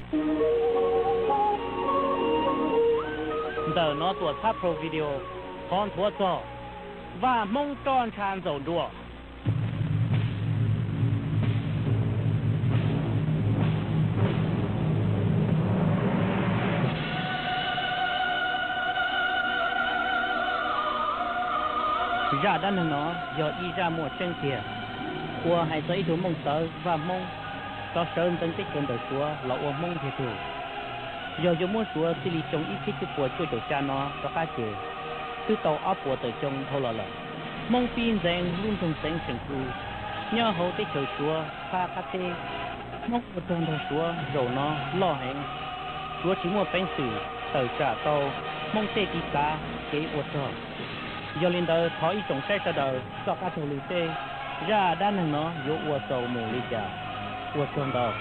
Ntawm no tuam txhab Pro Video, qhov nthuav txog Vaj Hmoob roj ntsha ntxaum nruas. Zaj dab neeg no yog ib zaj muaj tseeb tiag, uas hais txog ib tug Mooj Tawv Vaj Hmoob rov sawv ntxeev teb chaws ntawm Suav los ua Hmoob thiab tug. Yog yuav muab Suav txij li xyoo ib txhiab cuaj puas cuaj caum xya no rov qab ces twb tau ob puas tawm xyoo dhau los lawm. Hmoob pib ntxeev lub nroog Xeev Seem Ku nyob hauv teb chaws Suav phab qab teb. Hmoob ua rog nrog Suav zaum no loj heev, Suav tsis muaj peev xwm tawm tsam tau Hmoob tej tiv txav kev ua rog. Yog li ntawd thov ib tsoom saib sawv daws txoj qab taug lw tej zaj dab neeg no yuav ua txaus mus li cas. Ua tsaug ntau.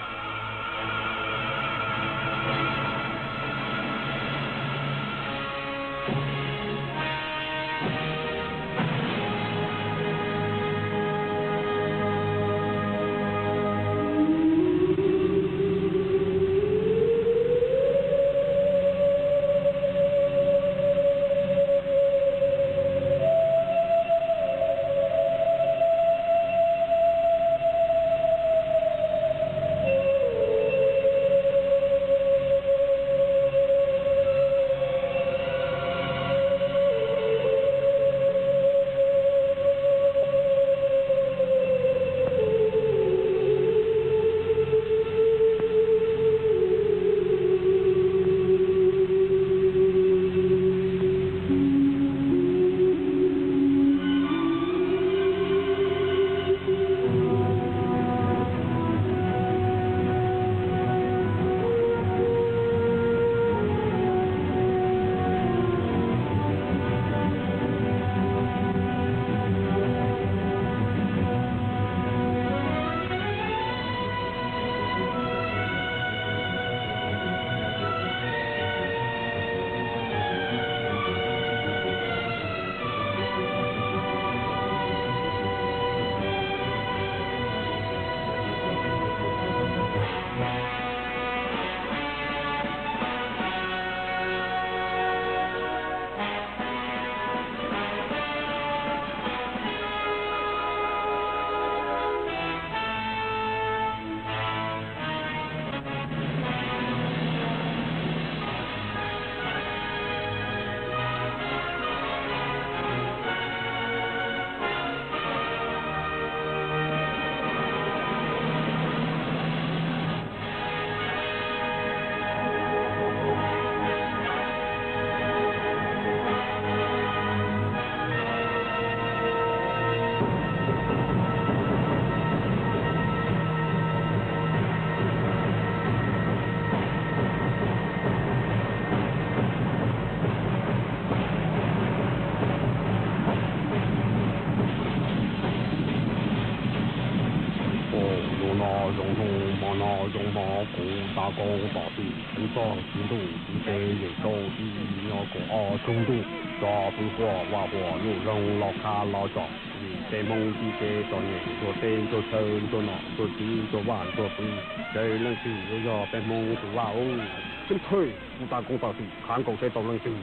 Ua no zoo hnub, hmo no zoo hmo, kuv tab koob tom txim pub txog tswv ntuj tswv teb yeem rau tib nyob kaum ob tug ntuj, tso pw huam vaj huam ntuj zoo los qab los tsom, vim peb Hmoob ntsib kev txom nyem ntsuag teb ntsuag chaw ntsuag nom ntsuag tswv ntsuag vaj ntsuag pw, sawv leej twg yuav yog peb Hmoob tus vaj ub. Xib thawj, kuv tab koob tom txim, khav nkaus seb tau leej twg.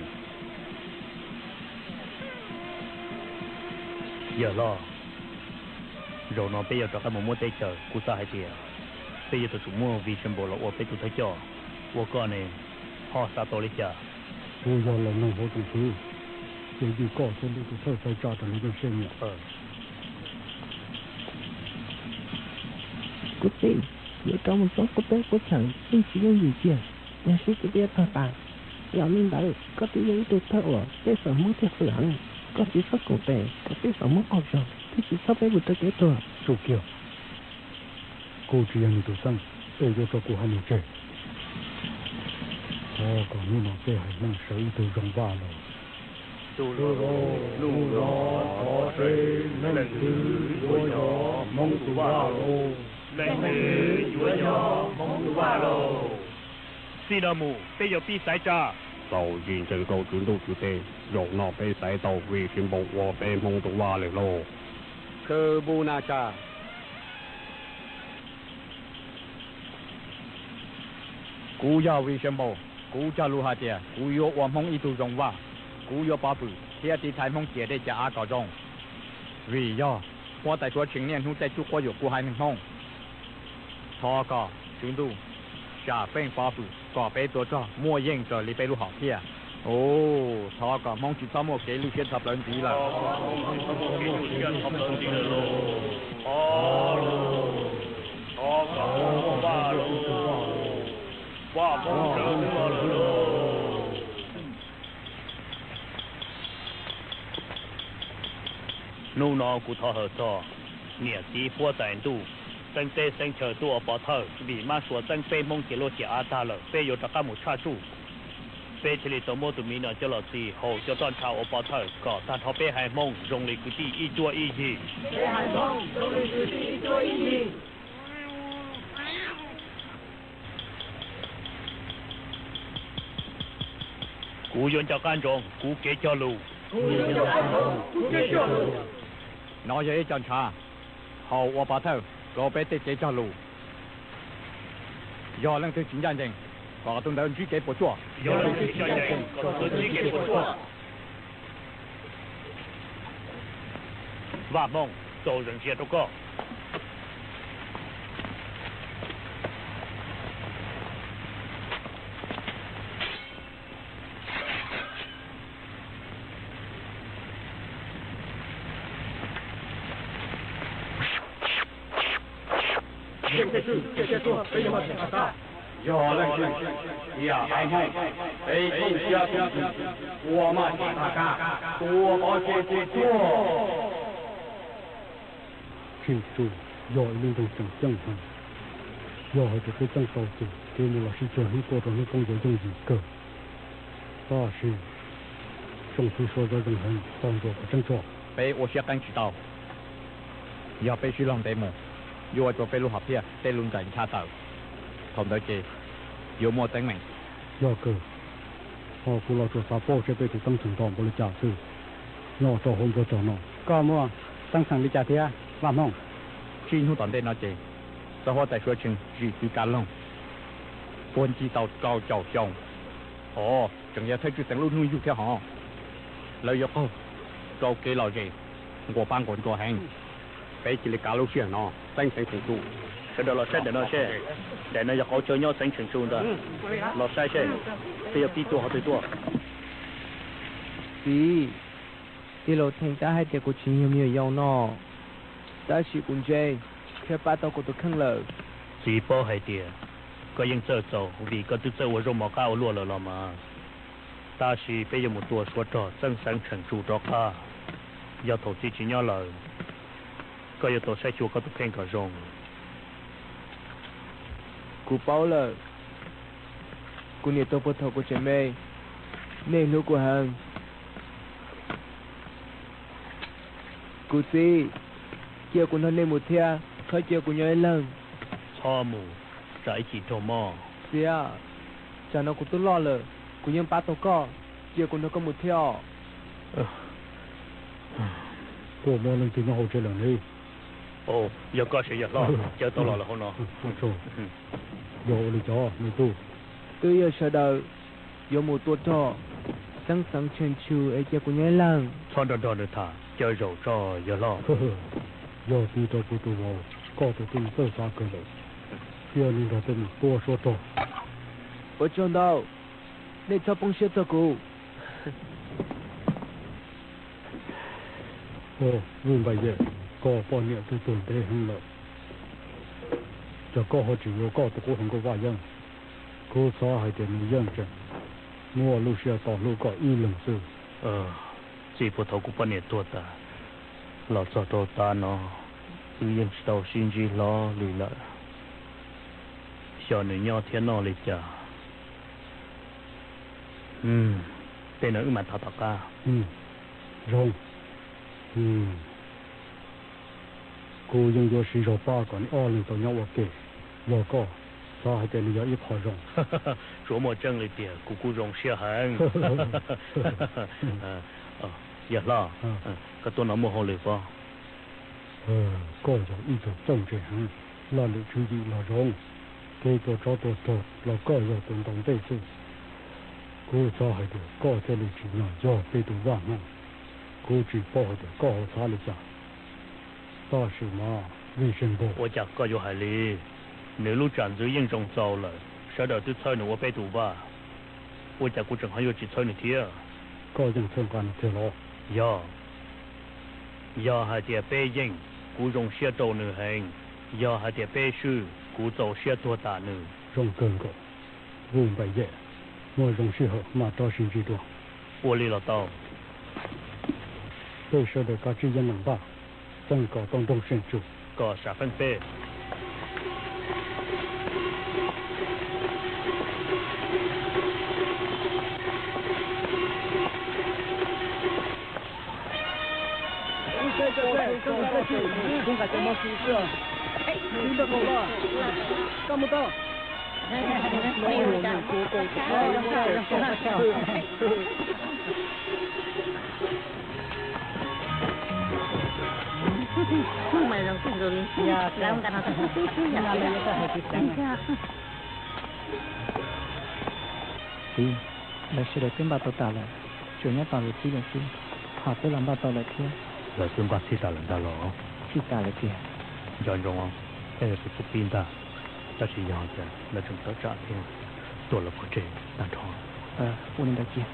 Yawg loj, zaum no peb yuav rov qab mus muab teb chaws, kuv xav hais tias peb yuav tsum muab Visenpaus los ua peb tus thawj coj, ua koj ne, ho xav tau li cas? Kuv yog laus neeg hauv tsoom fwv, ces cia koj thiab ntuj tus thawj pais tsa rau lawv coj siab nyiam. Kuv txiv, yuav rov mus txog qub teb qub chaw yeej tsis yooj yim kiag, yog sib tw peb yuav tawg tas. Yog li ntawd koj twb yog ib tug thawj uas peb xeem Hmoob thiaj fwm heev, koj tsis txhob koom tes kom peb xeem Hmoob qaug zog thiab tsis txhob peb mus rau kev tuag. Tsum kiag, kuv tsis yog nws tus xeeb, es yuav tso kuv haiv neeg tseg. Thov kom hnub no peb haiv neeg sawv ib tug zoo vaj lawm. Tus hlub, hnub no thov seb leej twg yuav yog Hmoob tus vaj lauj? Leej twg yuav yog Hmoob tus vaj lauj? Txij no mus peb yuav pib xaiv tsa. Tau tsis ntseeg rau tswv ntuj tswv teb, zaum no peb xaiv tau Visenpaus ua peb Hmoob tus vaj lawm lauj. Khwb npub na tsa. Kuv yog Visenpaus, kuv cog lus hais tias kuv yuav ua Hmoob ib tug zoo vaj. Kuv yuav pov hwm thiab tiv thaiv Hmoob ciam dej ciam av kom zoo, vim yog huab tais Suav Tsheej niaj hnub caij tsuj quab yuam kuv haiv neeg Hmoob. Thov kom tswv ntuj zam peej pov hwm kom peb tuav rog muaj yeej raws li peb lub hom phiaj. Thov kom Hmoob tsis txhob muaj kev lwj siab txhov plawv ntxiv lawm. Hnub no kuv thov hawm txog niam txiv huab tais ntuj, xeeb teb xeeb chaw tuaj ua pov thawj vim mab sua txeeb peb Hmoob ciam luaj ciam av tag lawm, peb yuav rov qab mus tshaj tsuj. Peb thiaj li tau muab tus miv no coj los txi haus cov txoj ntsha ua pov thawj kom tag nrho peb haiv Hmoob zoo li kwv tij ib cuab ib yig. Kuv yuav nco qab ntsoov kuv kev cog lus. No yog ib co ntshav haus ua pov thawj rau peb tej kev cog lus. Yog leej twg tsis ncaj ncees, kom tus ntawd ntsib kev puas tsuaj. Vaj Hmoob, txaus zeem zias rau koj. Yog leej twg yam haiv Hmoob, peb kooj siab tub twg ua maj cev tag kab, tua pov tseg tsis tuag. Tsheej Tsu yog ib lub nroog tseem ceeb heev. Yog hais tias peb txeeb tau ces kev mus los sib cuag hnub tuaj rau hnub poob yuav yooj yim kawg. Tab sis Tshooj Tsu Sua zov zoo heev, txog ntsuas kom tseeb tso. Peb ua siab qeeb tsis tau. Yog peb sib laug ntev mus, yuav ua rau peb lub hom phiaj tej lub ncaim ncha tawm. Thaum ntawd ces yuav muaj teeb meem. Yog kawg, ho kuv los tsuas xav paub seb peb tus teeb tseem nrog npaum li cas xwb nyob rau hauv nplooj zos no. Koj muaj teeb tseem li cas thiab Vaj Hmoob? Tsib hnub tom ntej no ces txog huab tais Suav Tsheej zim txwv kav loog puag ncig tau rau caum xyoo. Os, tseem yog thawj tswj xeev lub hnub yug thiab hos. Lawv yuav qaug rau kev lom zem nquas pab nquas ntsuag heev. Peb cia li kav lub sij hawm no teeb xeev Tsheej Tsu. Sawv daws los saib ntawm no seb, daim no yog qauv chaw nyob xeev Tsheej Tsu ntag. Los saib seb, peb yuav pib tua qhov twg tuaj. Txiv, tij laug Theej tab hais tias kuv tsis yog me nyuam yaus no, tab sis kuv ntse thiab pab tau kuv tus kheej lawm. Txiv paub hais tias koj yeej txawj txaus vim koj twb txawj ua zaub mov qab ua luaj lawm los mas. Tab sis peb yuav mus tua Suav rog txeeb xeev Tsheej Tsu rov qab. Yog thaum txiv tsis nyob lawm, koj yuav tau saib xyuas koj tus kheej kom zoo. Kuv paub lawm. Kuv niam tuag puag thaum kuv tseem me, nej hlub kuv heev. Kuv txiv, cia kuv nrog nej mus thiab, txhob cia kuv nyob ib leeg. Txhob mus, tsam ib chim raug mob. Txiv, tsam no kuv twb loj lawm, kuv yeej pab tau koj, cia kuv nrog koj mus thiab os. Puas muaj leej twg nyob hauv tsev lawm ne? Yog koj siv yawg hlob, caw tau los lawm hauv no. Yog ua li cas me tub? Twb yog sawv daws yuav mus tua rog, xeeb xeev Tsheej Tsu es cia kuv nyob ib leeg. Txhob nrog nrog nws tham, caw zaum tso yawg hlob. Yog txiv rau kuv tus vauv, koj tus tub txawj xav kawg lawm, cia nws nrog peb mus tua Suav rog. Ua tsaug ntau, nej txhob poob siab txog kuv. Vwj Npaj Yej, koj poj niam twb tuag ntev heev lawm, cas koj ho tseem yuav koj tus qub hluas nkauj Vaj Yeeb? Kuv xav hais tias nws yeej tseem muaj lub siab tos hlub koj ib leeg xwb. Txij puag thaum kuv poj niam tuag tas los txog rau tav no, wb yeej tsis tau sib ntsib hlo li lawm. Xyov nws nyob thiab noj li cas. Tej no wb mam tham tom qab. Zoo. Kuv yeej yuav siv zog pab kom neb ob leeg tau nyob ua ke. Yog koj, xav hais tias nws yog ib qho zoo. Tsuas muaj tseeb li tiag, kuv kuj zoo siab heev. Yawg hlob, koj tuaj no muaj hauj lwm pob? Koj yog ib tug txawj ntse heev, laj lwm tswv yim los zoo. Peb tua tsov tua rog los koj yog tus ntaus npej xwb. Kuv xav hais tias koj thiaj li tsim nyog yog peb tus vaj hmoob. Kuv tsis paub hais tias koj ho xav li cas, tab sis mas vij sij npog. Ua cas koj yuav hais li? Nws lub tsam ntxwv yeej zoo txaus lawm, sawv daws twb txhawb nws ua peb tus vaj, ua cas kuv tseem ho yuav tsis txhawb nws thiab? Koj yeej txhawb nqa nws tiag los? Yog, yog hais tias peb yeej, kuv zoo siab rau nws heev. Yog hais tias peb swb, kuv txaus siab tuag tam nws. Zoo kawg nkaus, Vuj Npaim Yej, muaj zoo sij hawm mam rov sib ntsib dua. Ua li los tau. Peb sawv daws kav tsij yeej meem npaj, txeeb kom tau nroog seem tswv, kom sam feeb peb. Txiv, lawv sawv daws twb npaj tau tas lawm, tsuas nyob tos lawv txib lawm xwb. Ho twb los npaj tau lawm thiab. Lawv twb npaj txhij tas lawm ntag los? Txhij tas lawm tiag. Nco ntsoov, peb yog tus txuj pib ntag, tab sis yog tias lawv tseem tawm tsam thiab, tuaj lawv pov tseg tag nrho. Ua li ntawd cia.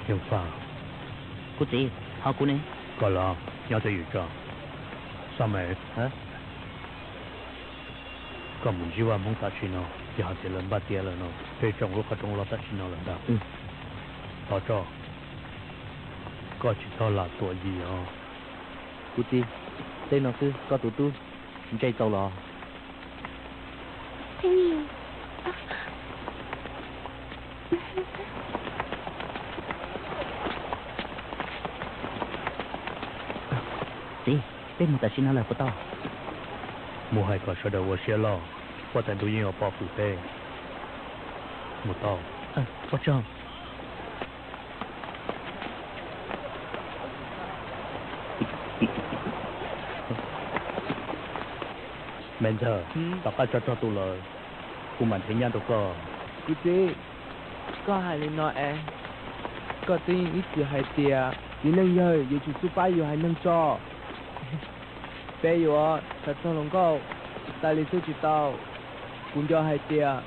Yeej Faj. Kuv txiv, ho kuv ne? Koj los nyob twj ywm tso. Xab Mev, koj mus ntsib vaj hmoob tam sim no, yog hais tias lawv npaj tiav lawm no, peb tsoo lub qhov rooj loj tam sim no lawm ntag. Tos tso, koj tsis txhob lam tuam yim os. Kuv txiv, tej no xwb koj tus tub ntse txaus los? Txiv, peb mus tam sim no lawm puas tau? Mus hais kom sawv daws ua siab loj, huab tais ntuj yeej yuav pov hwm peb. Mus tau. Ua tsaug. Me ntxawg, tom qab tso rog tu lawm, kuv mam nrhiav nyab rau koj. Kuv txiv, koj hais li no es koj twb yeej ib txwm hais tias txiv neej yawg yuav tsum xub pab yus haiv neeg tso. Peb yuav xav txog hluas nkauj tas li xwb tsis tau. Kuv nco hais tias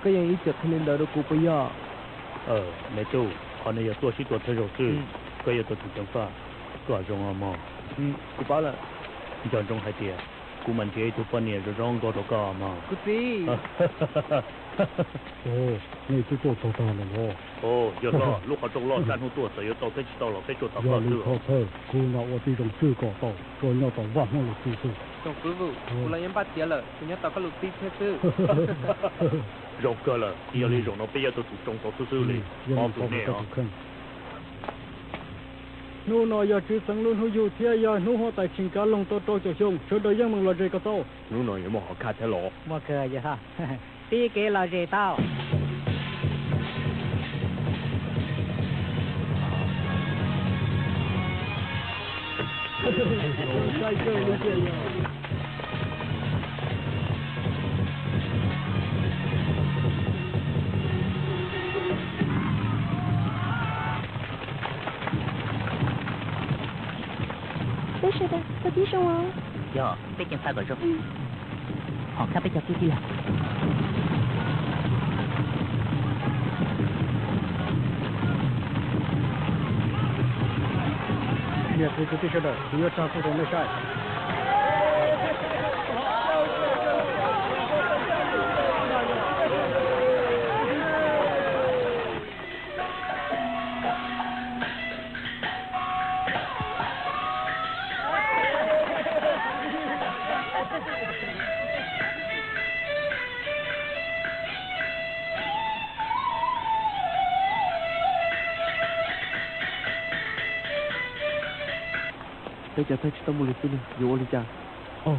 koj yeej ib txwm qhia li ntawd rau kuv puas yog? Me tub, qhov no yog tuaj sib tua thawj zaug xwb, koj yog tus txiv ceev faj, koj zoo os mog. Kuv paub lawm. Nco ntsoov hais tias kuv mam nrhiav ib tug poj niam zoo zoo nkauj rau koj mog. Kuv txiv. Nej twb tuaj txog tag lawm los? Yog loj, lub qhov rooj loj, kaj hnub tuaj txawm yuav tau thiab tsis tau los peb tsuas tos koj xwb. Thov thawj, kuv mam ua tib zoo pwj kom tau, tsuas nyob tos vaj hmoob lus txib xwb. Tsoom kwv, kuv los yeej npaj tiav lawm, tsuas nyob tos koj lus txib thiab xwb. Zoo kawg lawm, yog li zaum no peb yuav tau tus tsoo tau xwb xwb li. Pov hwm nej os. Hnub no yog Tswv Xeev lub hnub yug thiab yog hnub huab tais Tshis Kav Loog tau rau caum xyoo, sawv daws yeej meem lom zem kom tau. Hnub no yuav muaj hom khaj thiab los? Muaj kawg yawg Haj. Pib kev lom zem tau. Peb sawv daws ua tib zoo os. Yog, peb ceev faj kom zoo. Hom khaj peb cog kiag tij laug. Niam txiv kwv tij sawv daws, kuv yuav tsa kuj rau nej saib. Peb cov thawj tsis tau muaj lus txib li, yuav ua li cas? Au,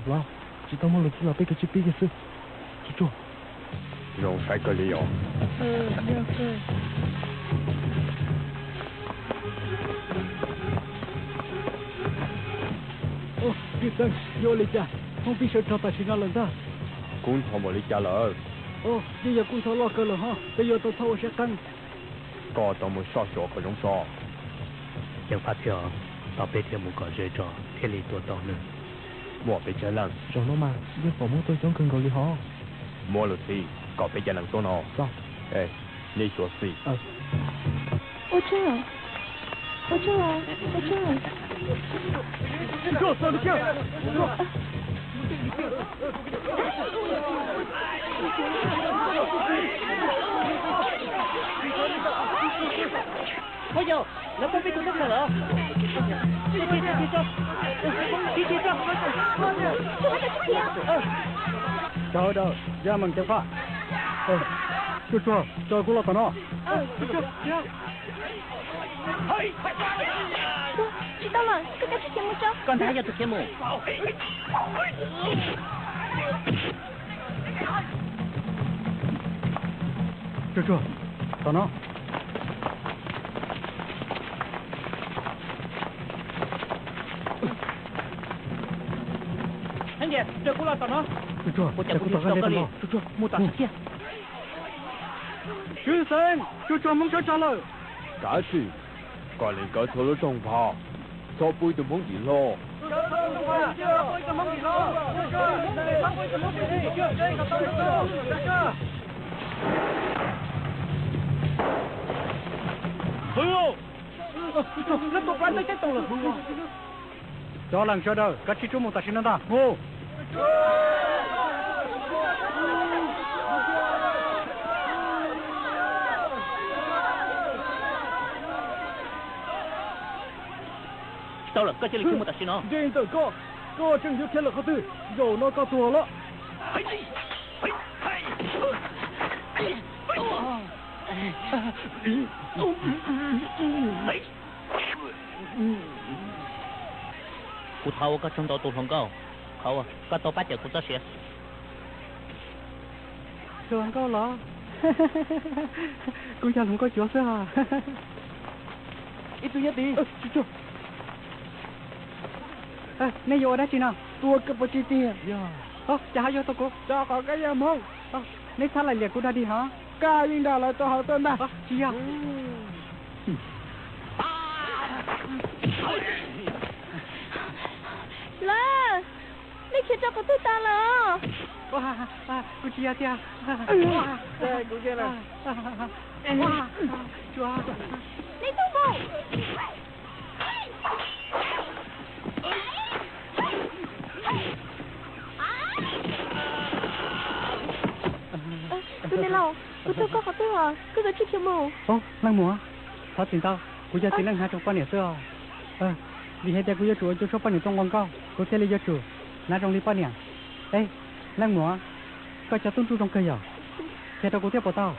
tsis tau muaj lus txib los peb kav tsij pib kiag xwb. Tsuag tsuag. Zoo saib kawg li os. Tij Xeeb, yuav ua li cas? Hmoob pib sawv rog tam sim no lawm ntag. Kub ntxhov npaum li cas lawm? Yeej yog kuj ntxhov loj kawg lawm hos, peb yuav tau txhob ua siab qeeb. Koj tau mus soj xyuas kom zoo tso. Ceev faj thiab, tos peb thiaj mus kom ze tso thiaj li tua tau nws. Muaj peb tsawg leej? Zaum no mas yeej pom muaj tuaj coob kawg nkaus li hos. Muab lus txib kom peb cov neeg tuaj no. Nej xyuas xwb. Ua tsaug, ua tsaug, ua tsaug. Phooj ywg, lawv poob peb tus tub rog lawm. Sawv daws, ya meem ceev faj. Tsuag tsuag, caw kuv los tom no. Tsis tau lawm, koj kav tsij khiav mus tso. Koj ntag yog tus khiav mus. Tsuag tsuag, tom no. Heev Dias, caw kuv los tom no. Tsuag tsuag, kuv caw kuv tus hluas nkauj ntawd los. Tsuag tsuag, mus tom sab kiag. Swb Xeeb, Tsuag tsuag Hmoob sawv tso lawm. Kav tsij kom lim kawv txhua lub rooj vag, txhob pub ib tug Hmoob dim hlo. Cov leej sawv daws, kav tsij tsuab mus tam sim no ntag, mus. Tsis tau lawm, koj cia li khiav mus tam sim no. Nce ntawm koj, koj tseem yuav khiav lawm qhov twg? Zaum no koj tuag lawm. Kuv thov ua koj tsaug ntau tus hluas nkauj, qhov uas koj tau pab cawm kuv txoj sia. Hluas nkauj los? Kuv yog hluas nkauj cuav xwb os. Ib tug nyob tid. Nej yuav ua dab tsi no? Tua koj puas tsis tiag? Cas ho yog tau kuv? Rau qhov koj yog Hmoob. Neb txhob laim liam kuv dog dig hov. Koj yeej nrog lawv tuaj hauv tuaj ntag. Tsis yog. Lawv, nej khiav rau qhov twg tas lawm? Kuv tsis yog tiag. Nej tub npaum. Tus niam laus, kuv tuaj koj qhov twg os, koj kav tsij khiav mus. Leej muam, thov txim ntau, kuv yog txiv neej hnav tsoom poj niam xwb os. Vim hais tias kuv yuav tsum ua cuaj suab poj niam tuaj nqua nkauj, kuv thiaj li yuav tsum hnav zoo li poj niam. Leej muam, koj cov tub ntsuj zoo kawg yom? Qhia rau kuv thiab puas tau?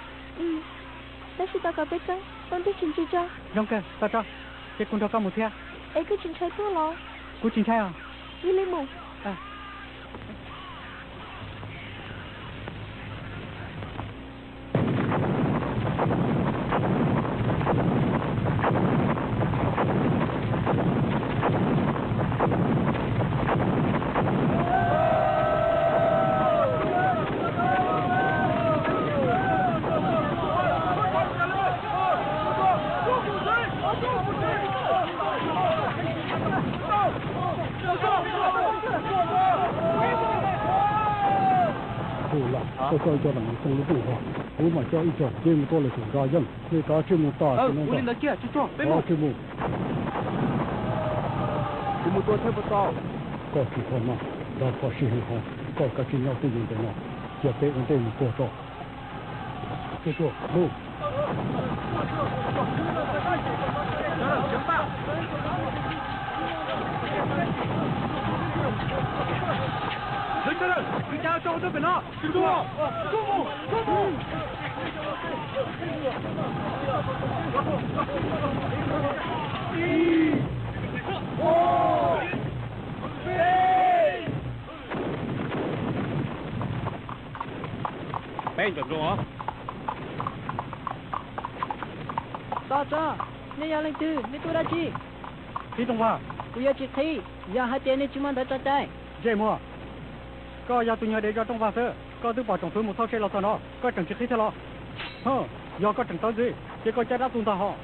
Tab sis tau kom peb txeeb tau ntuj tsis ntsig tso. Zoo kawg, tau tso. Ces kuv nrog koj mus thiab. Es koj tsis ntshai tuag los? Kuv tsis ntshai os. Yog li mus. Hu los, koj coj ib co leej mus txog lub rooj vag, kuv mam coj ib co yeej mus tua lwm tus nrog yeej. Nej kav tsij mus tom, ua li ntawd kiag, tsuag tsuag, peb mus. Tsis mus tua thiab puas tau? Koj tsis txhob maj, dag koj sib heev hov, koj kav tsij nyob twj ywm ntawm no, cia peb ua ntej mus puag tso. Tsuag tsuag, mus. Sawv daws, kwv cav tso ua nraug pem no. Peb nco ntsoov os. Tso tso, nej yog leej twg, nej tuaj dab tsi? Qhib rooj vag. Kuv yuav tsis qhib yog hais tias nej tsis muaj ntawv tso cai. Ntsej muag, koj yog tus nyuag dev zov rooj vag xwb. Koj twb pom tsoom fwv mus thauj tseg los txog no, koj tseem tsis qhib thiab los? Yog koj tseem tawv ntxiv ces koj cab dab tuag ntag hos.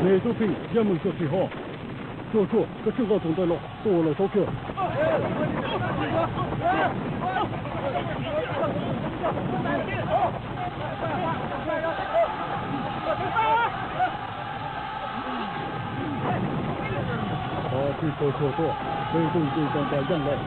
Me tub Pij, yaj meem xyuam xim ho. Tsuag tsuag, koj tseem nqa tus ntawd los, tua lawv saub kiag. Txhob txwj tsuag tsuag tuaj, peb tuaj nce tau nra yeej lawm.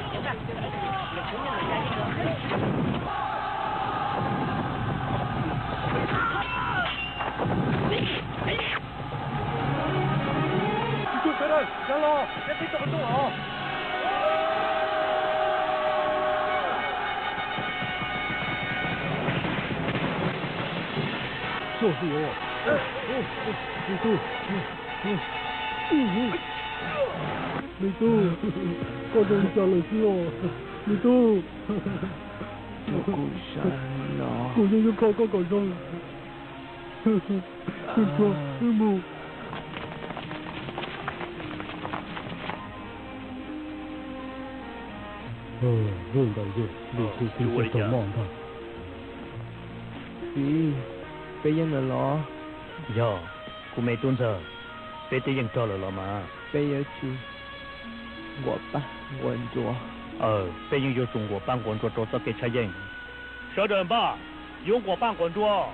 Tub, me tub, koj zoo li cas lawm xwb os? Me tub, kuv yeej yuav kho koj kom zoo. Tsuag tsuag, wb mus. Vij ntawm yus, Lis Txwj Xeeb tau moj ntag. Txiv, peb yeej lawm los? Yog, kuv me tub ntxawg, peb twb yeej rog lawm los mas. Peb yuav tsum nquam paj nquam ntsuav. Aw, peb yeej yuav tsum nquam paj nquam ntsuav rau txoj kev tshaj yeej. Sawv daws npaj, yuav nquam paj nquam ntsuav.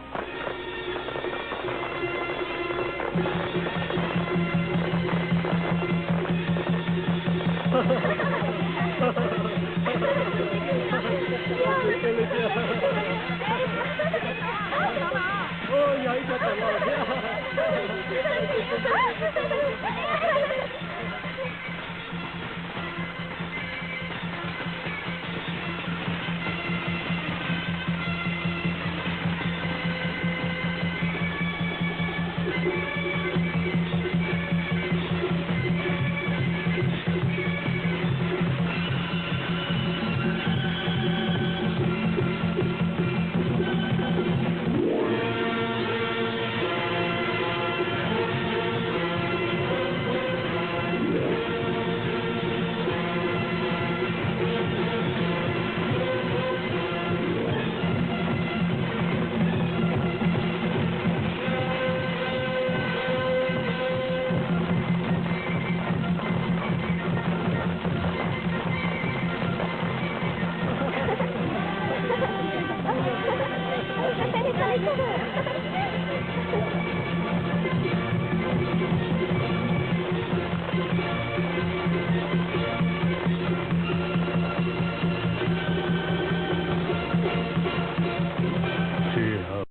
Sij hawm,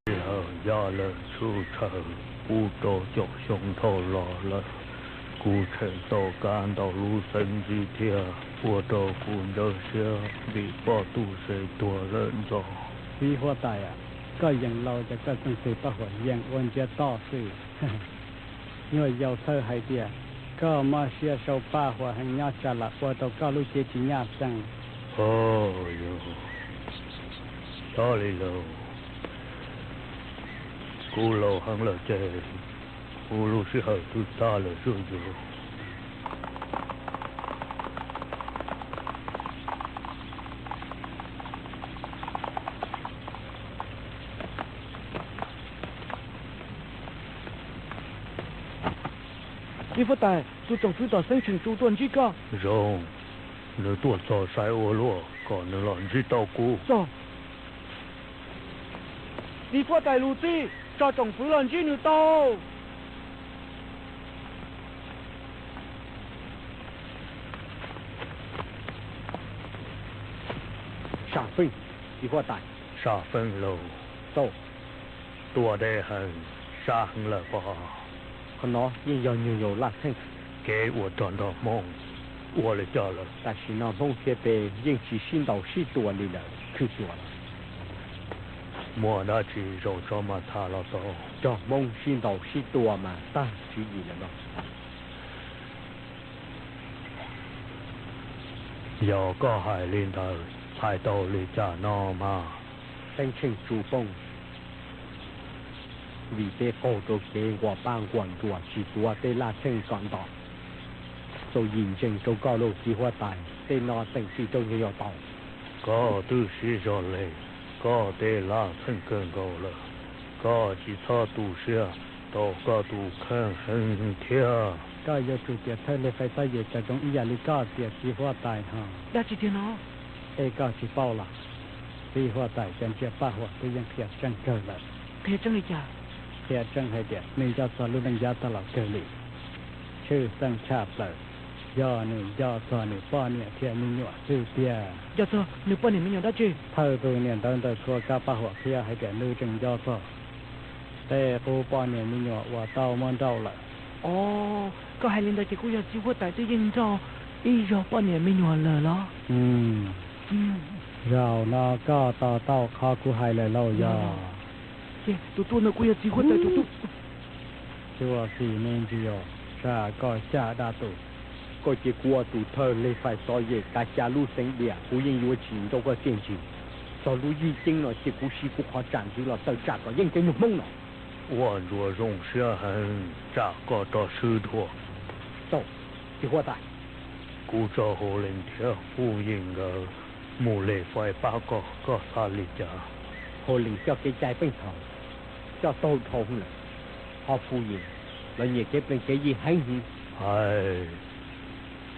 sij hawm ya lawm tshwj tshawm pub rau caum xyoo dhau los lawm. Kuv tshem tau kab ntau lub xeeb ntsib thiab ua rau kuv ncawg siab vim poj tub se tuag lawm ntxov. Txiv huab tais, koj yeej laus ces koj txeem txwm paj huam yeem ua ntsiab toj xwb. Nyuag yaus txhawj hais tias koj mob siab sau paj huam heev nyob tsam lam ua rau koj lub cev tsis nyaj xees. Xyov li lauj, kuv laus heev lawm ces kuv lub sij hawm twb tag lawm zuj zus. Txiv huab tais, tus tsoom fwv tom xeeb tseem tsuas tuaj ntsib koj. Zoo, nws tuaj txog sai ua luaj kom nws los ntsib tau kuv. Txog. Txiv huab tais lus txib, tso tsoom fwv los ntsib nws tau. Sam feej, txiv huab tais. Sam feej lauj. Tau. Tuaj deb heev, sab heev lawm pob. Qhov no yeej yog nyuag yaus laj theej. Kev ua rog nrog Hmoob ua li cas lawm? Tam sim no Hmoob thiab peb yeej tsis sib ntaus sib tua li lawm, khwv xyuas lawm. Muaj dab tsi zaum tso mas tham los tau. Cov Hmoob sib ntaus sib tua mas tag tswv yim lawm no. Yog koj hais li ntawd, hais tau li cas no mas? Teeb Tsheej Tsu poob vim peb qaug rau kev nquas pab nquas ntsuas tsis tuav tej laj txheej kom nto. Txaus yim ntsees rau koj lauj txiv huab tais, tej no teem tsis rau nyuag yau tau. Koj twb sib zog li, koj tej laj txheej kawg nkaus lawm, koj tsis txhob tu siab rau koj tus kheej heev thiab. Koj yuav tsum tias thawj Lis Fais Xob Yem tawm zoo ib yam li koj tias txiv huab tais ho. Dab tsi tiag no? Es koj tsis paub los? Txiv huab tais cov ntsiab paj huam twb yeej qhia tseeb kawg lawm. Qhia tseeb li cas? Qhia tseeb hais tias nws nco txog lub neej yav tag los kawg li. Tshwj xeeb tshaj plaws, yog nws nco txog nws poj niam thiab me nyuam xwb tiag. Nco txog nws poj niam me nyuam dab tsi? Thawj tus niam ntawd ntawm txhua kab paj huam qhia hais tias nws tseem nco txog tej qub poj niam me nyuam uas tau muab nrauj lawm. Os, koj hais li ntawd ces kuj yog txiv huab tais twb yeej nrauj ib zaug poj niam me nyuam lawm los? Zaum no koj to taub qhov kuv hais lawm lauj yog? Ces tus tuaj no kuj yog txiv huab tais tus tuaj. Txuas txim me ntsis os, tsam koj xyaj dab tus. Koj cia kuv ua tus thawj Lis Fais Xov Yem kav xya lub xeev Diam, kuv yeej yuav tsis nrauj koj txiaj ntsig. Txog lub yij ceeb no cia kuv siv kuv qhov tsam ntxiv los tawm tsam kom yeej cov nyuag Hmoob no. Ua ntsuav zoo siab heev, tsam koj rov swb dua. Tau, txiv huab tais. Kuv tso Hu Lees thiab Hu Yim nkawd mus Lis Fais pab koj, koj xav li cas? Hu Lees coj kev cai pheej thaum, coj taug dhau lawm, ho Hu Yim los nyiam kev plees kev yi heev. Hais,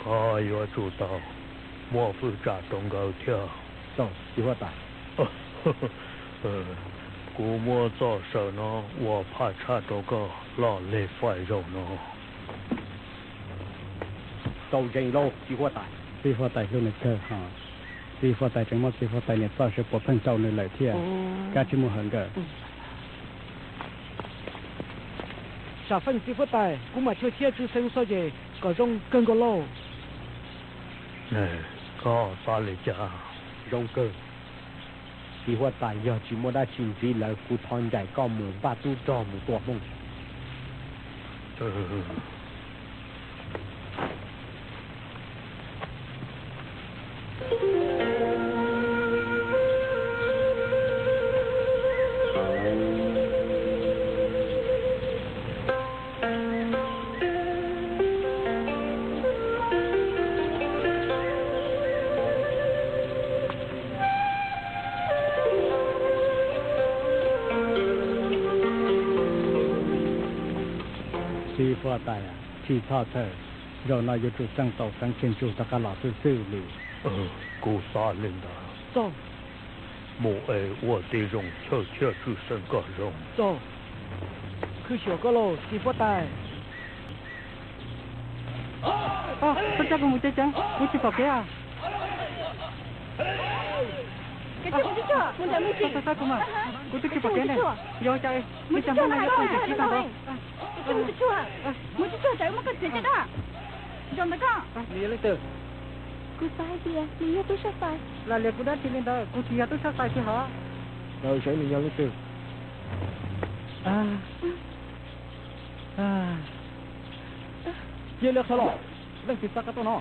koj yuav tsum tau muab fwj tsam rau nkawd thiab. Txiv huab tais, kuv muab txoj saw no ua phaj tshaj rau koj los Lis Fais zaum no. Tau ntseeg lauj txiv huab tais. Txiv huab tais hlub nws kawg ho. Txiv huab tais tseem muab txiv huab tais niam txoj saw puas pheej rau nws lawm thiab. Koj tsis mus hawm nkawd. Sam feej txiv huab tais, kuv mam tshua thiab tsis xeev Xov Yem kom zoo kawg nkaus lauj. Koj xav li cas? Zoo kawg. Txiv huab tais, yog tsis muaj dab tsi ntxiv lawm kuv thov ncaim koj mus npaj tub rog mus tua Hmoob. Txiv huab tais, tsis txhob txhawj, zaum no yuav tsum xeeb tau xeev Tsheej Tsu rov qab los xwb xwb li. Kuv xav li ntawd. Mus es ua tib zoo chawj thiab tshwj xeeb kom zoo. Khwv xyuas koj lauj txiv huab tais. Txhob coj kuv mus ceev ceev, kuv tsis pom kev. Kuv twb tsis pom kev ne. Yog cas li cas Hmoob no yuav pheej txeem tib tag npaum. Mus tsis tsuag, mus tsis tsuag tsam muab koj txiav caj dab. Zaum ntawd koj. Nws yog leej twg? Kuv xav hais tias nws yog tub sab tais. Lam liam kuv dab tsi li ntawd, kuv tsis yog tub sab tais tiag hov. Lawv saib nws yog leej twg. Cia li qhia los, leej twg xa koj tuaj no?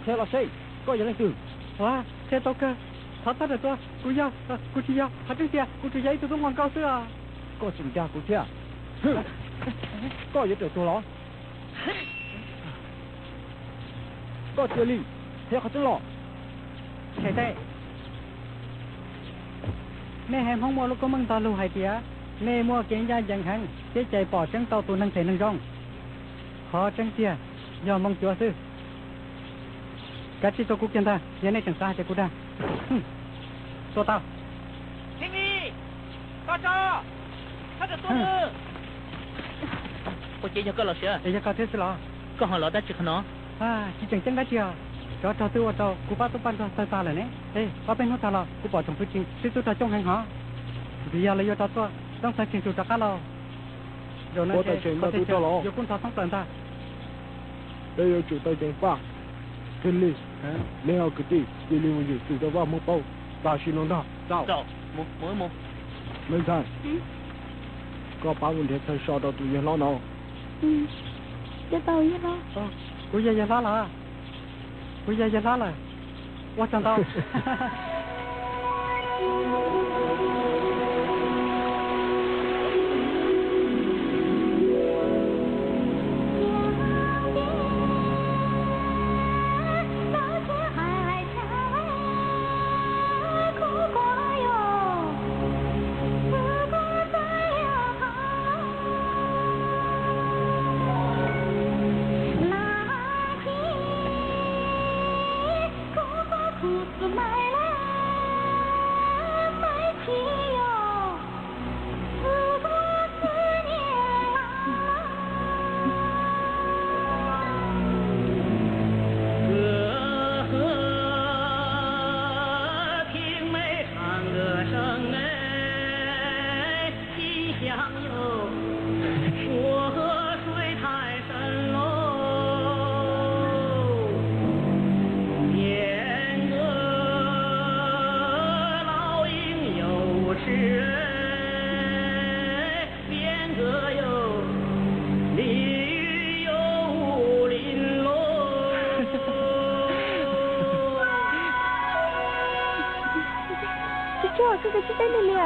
Qhia los seb koj yog leej twg. Qhia tau kawg, thov txhob rawm tuaj, kuv yog, kuv tsis yog, qhov tseeb tiag kuv tsuas yog ib tug tub nquas nkauj xwb os. Koj tseem dag kuv thiab. Koj yuav rawm tuag los? Koj cia li qhia qhov tseeb los. Thaj teb, nej haiv Hmoob muaj lub koob meej ntog lug hais tias nej muaj kev ncaj ncees heev thiab cais pom tseeb tau tus neeg phem neeg zoo. Qhov tseeb tiag yog Hmoob cuav xwb. Kav tsij tua kuv kiag ntag, yog nej tseem xav hais tias kuv dag. Tua tau. Ua ces yog koj los sis? Es yog koj thiab xwb los? Koj ho los dab tsi qhov no? Tsis tseem ceeb dab tsi os. Tsov rog twb ua rau kuv pab tub paj ntsuag tawg tag lawm ne. Es ob peb hnub tag los kuv pom tsoom fwv tsis twb tub rog coob heev hov. Vim yog lawv yuav rov tuaj txeeb xeev Tsheej Tsu rov qab los. Zaum no ces yuav kub ntxhov txhoob plaws ntag. Peb yuav tsum tau ceev faj. Kawg li, nej ob kwv tij cia li mus yum xwm rau vaj Hmoob paub. Tam sim no ntag. Meej Txhais, koj pab mus nrhiav chaw so rau tus yawg hlob no. Kuv yog yawg hlob lawm. Kuv yog yawg hlob lawm. Ua tsaug ntau. Tsis tsuag, koj tsis teb nws li.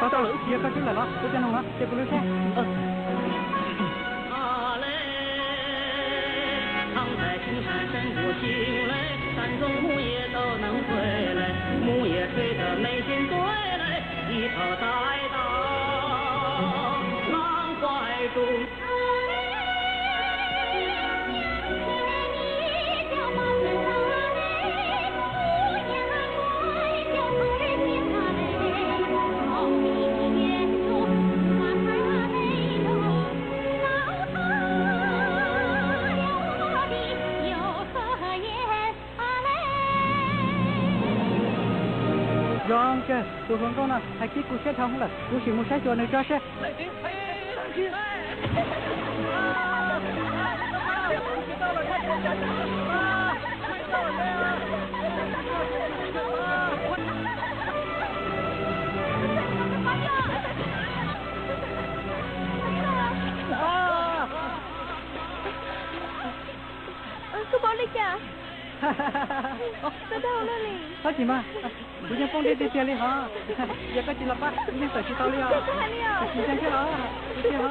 Tau lawm, wb tsis yog koj xwb lawm los, kuv cov noog no ces kuv lub siab. Zoo kawg, tus hluas nkauj no hais kiag kuv siab dhau lawm, kuv sim mus saib xyuas nws tso seb. Koj pom li cas? Koj dag ua luaj li. Txhob chim mas, kuv yeej poob deb tiag tiag li hos. Yog koj tsis los pab, kuv yeej tawm tsis tau li os. Tsis ntseeg thiab los? Kuv tsis hos.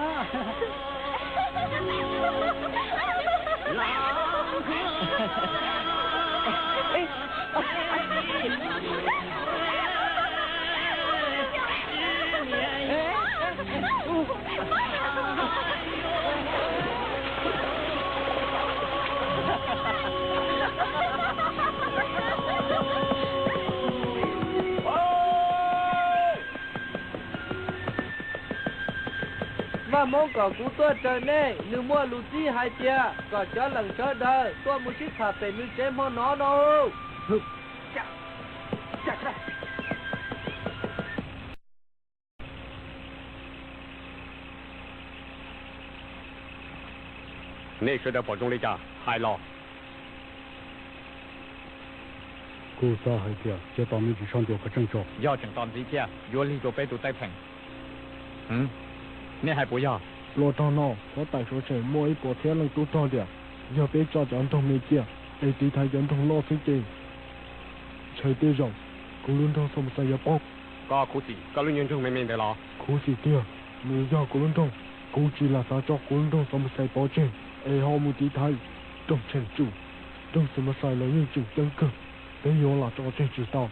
Vaj Hmoob kom kuv tuaj raws nej, nws muaj lus txib hais tias kom cov leej sawv daws tuaj mus sib tham pem nws tsev hmo no no. Nej sawv daws pom zoo li cas, hais los. Kuv xav hais tias cia tos me ntsis soj ntsuam kom tseem tso. Yog tseem tos ntxiv thiab yuav lig rau peb tus teeb pheem. Nej hais puas yog? Los txog no, xov tawm suav tseem muaj ib puas txhiab leej tub rog tias yog peb tso cov nroog me ciaj es tiv thaiv cov nroog loj xwb ces ntshai tej zaum kuv lub nroog Xos Mas Xais yuav poob. Koj khuv xim koj lub nyuag nroog me me ntawd los? Khuv xim tiag, nws yog kuv lub nroog. Kuv tsis lam xav tso kuv lub nroog Xos Mas Xais pov tseg es ho mus tiv thaiv nroog Tsheej Tswj. Nroog Xos Mas Xais los yeej tseem ceeb kawg, peb yuav lam tso tseg tsis tau.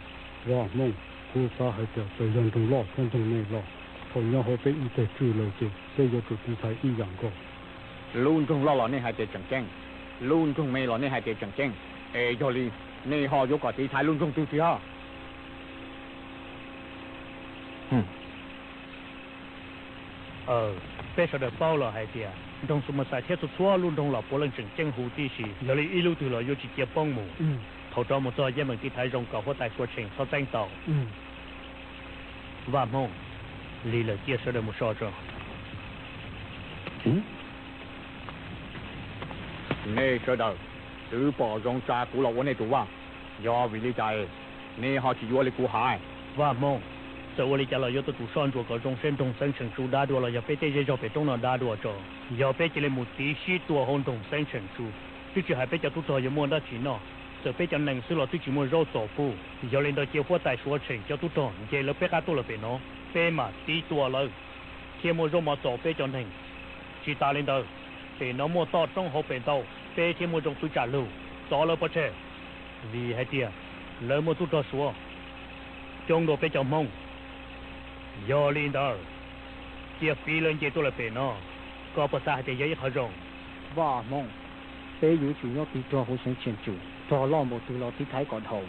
Vaj Hmoob, kuv xav hais tias txawm yog nroog loj thiab nroog me los thaum nyob hauv peb ib teg tswj lawm ces peb yuav tsum tiv thaiv ib yam nkaus. Lub nroog loj los nej hais tias tseem ceeb, lub nroog me los nej hais tias tseem ceeb, es yog li nej ho yuav kom tiv thaiv lub nroog twg tiag? Peb sawv daws paub los hais tias nroog Xu Mas Xais thiab txhua txhua lub nroog los puav leej tseem ceeb huv tib si, yog li ib lub twg los yuav tsis cia poob mus. Thaum rov mus txog yeej meem tiv thaiv zoo kom huab tais Suav Tsheej txhob txeeb tau. Vaj Hmoob, lig lawm cia sawv daws mus so tso. Nej sawv daws twb pom zoo tsa kuv los ua nej tus vaj, yog vim li cas es nej ho tsis yuav li kuv hais? Vaj Hmoob, txawm ua li cas los yuav tuaj tus soj ntsuam kom zoo seb nroog Xeeb Tsheej Tsu dav dua los yog peb tej zej zog pem roob no dav dua tso. Yog peb cia li mus tiv sib tua hauv nroog Xeeb Tsheej Tsu, twb tsis hais peb cov tub rog yuav muaj dab tsi noj, txawm peb cov nees xwb los twb tsis muaj zaub txo pub. Yog li ntawd cia huab tais Suav Tsheej cov tub rog nce lawv peb qab tuaj lawm pem no, peb mam tiv tua lawv thiab muaj zaub mov txo peb cov neeg. Tsis tas li ntawd, pem no muaj toj roob hauv pes ntau, peb thiaj muaj zoo pw tsam lug txov lawv pov tseg, vim hais tias lawv muaj tub rog Suav coob dua peb cov Hmoob. Yog li ntawd, cia fiv lawv nce tuaj lawm pem no, koj puas xav hais tias yog ib qho zoo? Vaj Hmoob, peb yuav tsum nyob tiv rog hauv Xeeb Tsheej Tsu, rog loj npaum twg los tiv thaiv kom dhau.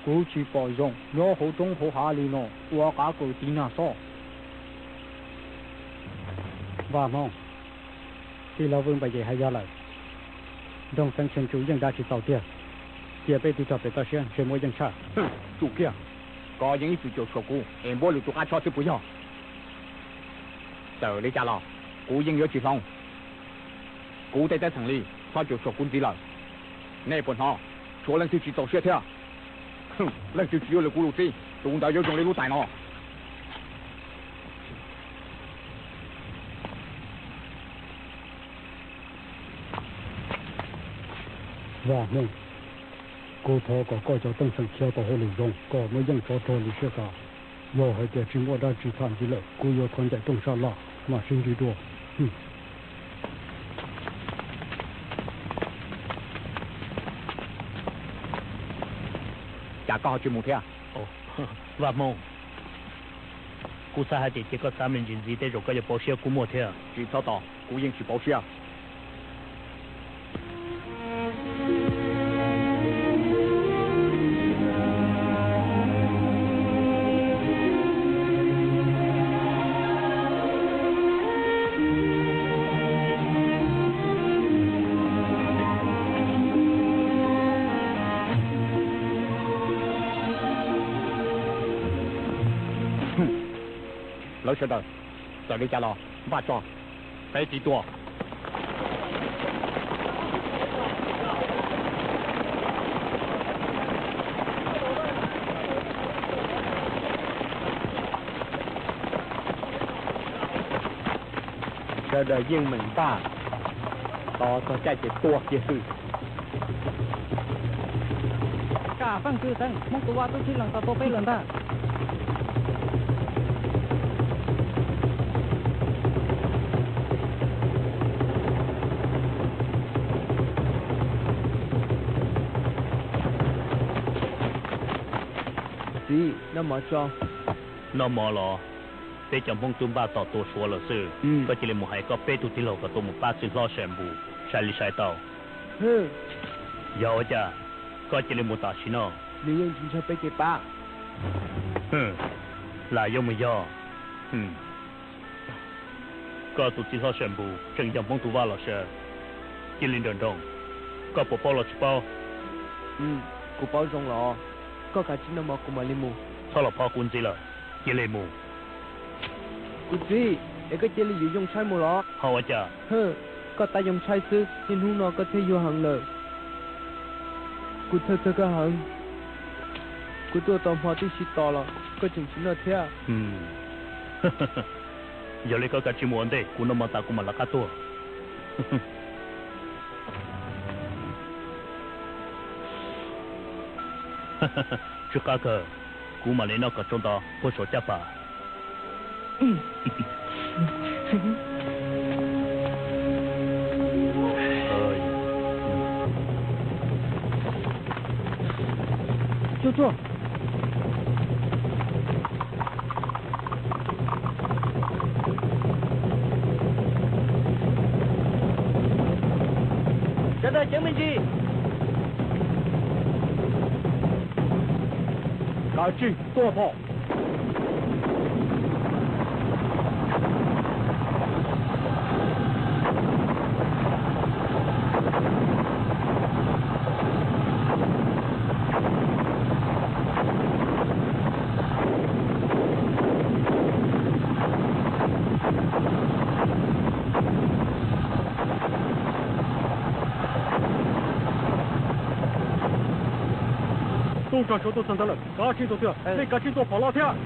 Kuv tsis pom zoo nyob hauv roob hauv hav li no ua qav kaws tiv nag xwb. Vaj Hmoob, tij laug Vwj Npam Yem hais yog lawm, nroog Xeeb Tsheej Tsu yeej dav tsis txaus tiag, cia peb tig rog pem toj siab ntshe muaj yeej tshaj. Tsum kiag, koj yeej ib txwm caum tshuam kuv es npuab lwm tus qab tshob xwb puas yog? Txawm li cas los kuv yeej yuav tsis hloov. Kuv tej teeb xeem li txhob caum tshuam kuv ntxiv lawm. Nej puas hnov? Tshuav leej twg tsis txaus siab thiab, leej twg tsis yuav lwm kuv lus txib, tus ntawd yuav zoo li lub tais no. Vaj Hmoob, kuv thov kom koj cov teeb xeem khiav tau hauj lwm zoo, kom muaj yeej tsov rog li siab xav. Yog hais tias tsis muaj dab tsi tham ntxiv lawm, kuv yuav thov ncaim rooj sab laj mam sib ntsib dua. Cas koj ho tsis mus thiab? Vaj Hmoob, kuv xav hais tias cia koj xav me ntsis ntxiv tej zaum koj yuav pauv siab kuj muaj thiab. Tsis txhob tos, kuv yeej tsis pauv siab. Lawv sawv daws, txawm li cas los npaj tso, peb tiv tua. Sawv daws yeej meem npaj, tos txog caij ces tua kiag xwb. Kaj feej twg teev, Hmoob tus vaj tub txib lees tau tua peb lawm ntag. Txiv, noj mov tso. Noj mov los? Peb cov Hmoob twb npaj tos tua Suav lawm xwb. Koj cia li mus hais koj peb tug tij laug kom tuaj mus pab txiv hlob Sam Npus, sai li sai tau. Yog ua cas koj cia li mus tam sim no? Nws yeej tsis ntshaw peb kev pab. Lam yuav mus yog. Koj tus txiv hlob Sam Npus tseem yog Hmoob tus vaj los sav. Cia li nrawm nroos, koj puas paub los tsis paub? Kuv paub zoo los, koj kav tsij noj mov kuv mam li mus. Txhob los phob kuv ntxiv lawm, cia li mus. Kuv txiv, es koj cia li yuav yoo tshaib mus los? Ho ua cas? Koj tab yoo tshaib xwb, niaj hnub no koj thiaj yuag heev lawm. Kuv txhawj txog koj heev. Kuv tuaj tau hmo tib si tos los koj tseem tsis noj thiab. Yog li koj kav tsij mus ua ntej, kuv noj mov tas kuv mam lawv qab tuaj. Tsw qab kawg, kuv mam li noj kom tsau nto puag saum caj pas. Tsuag tsuag. Sawv daws ceev me ntsis. Kav tsij tua phom. Tso suav tuaj txog ntawd lawm, kav tsij tuaj thiab, nej kav tsij tua phom los thiab.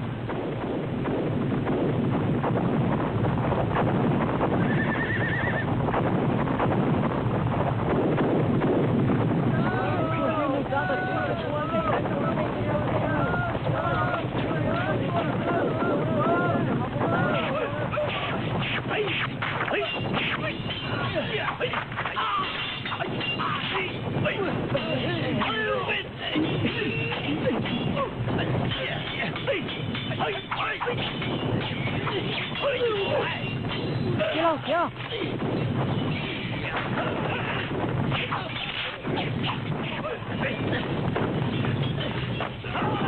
Tij laug, khiav.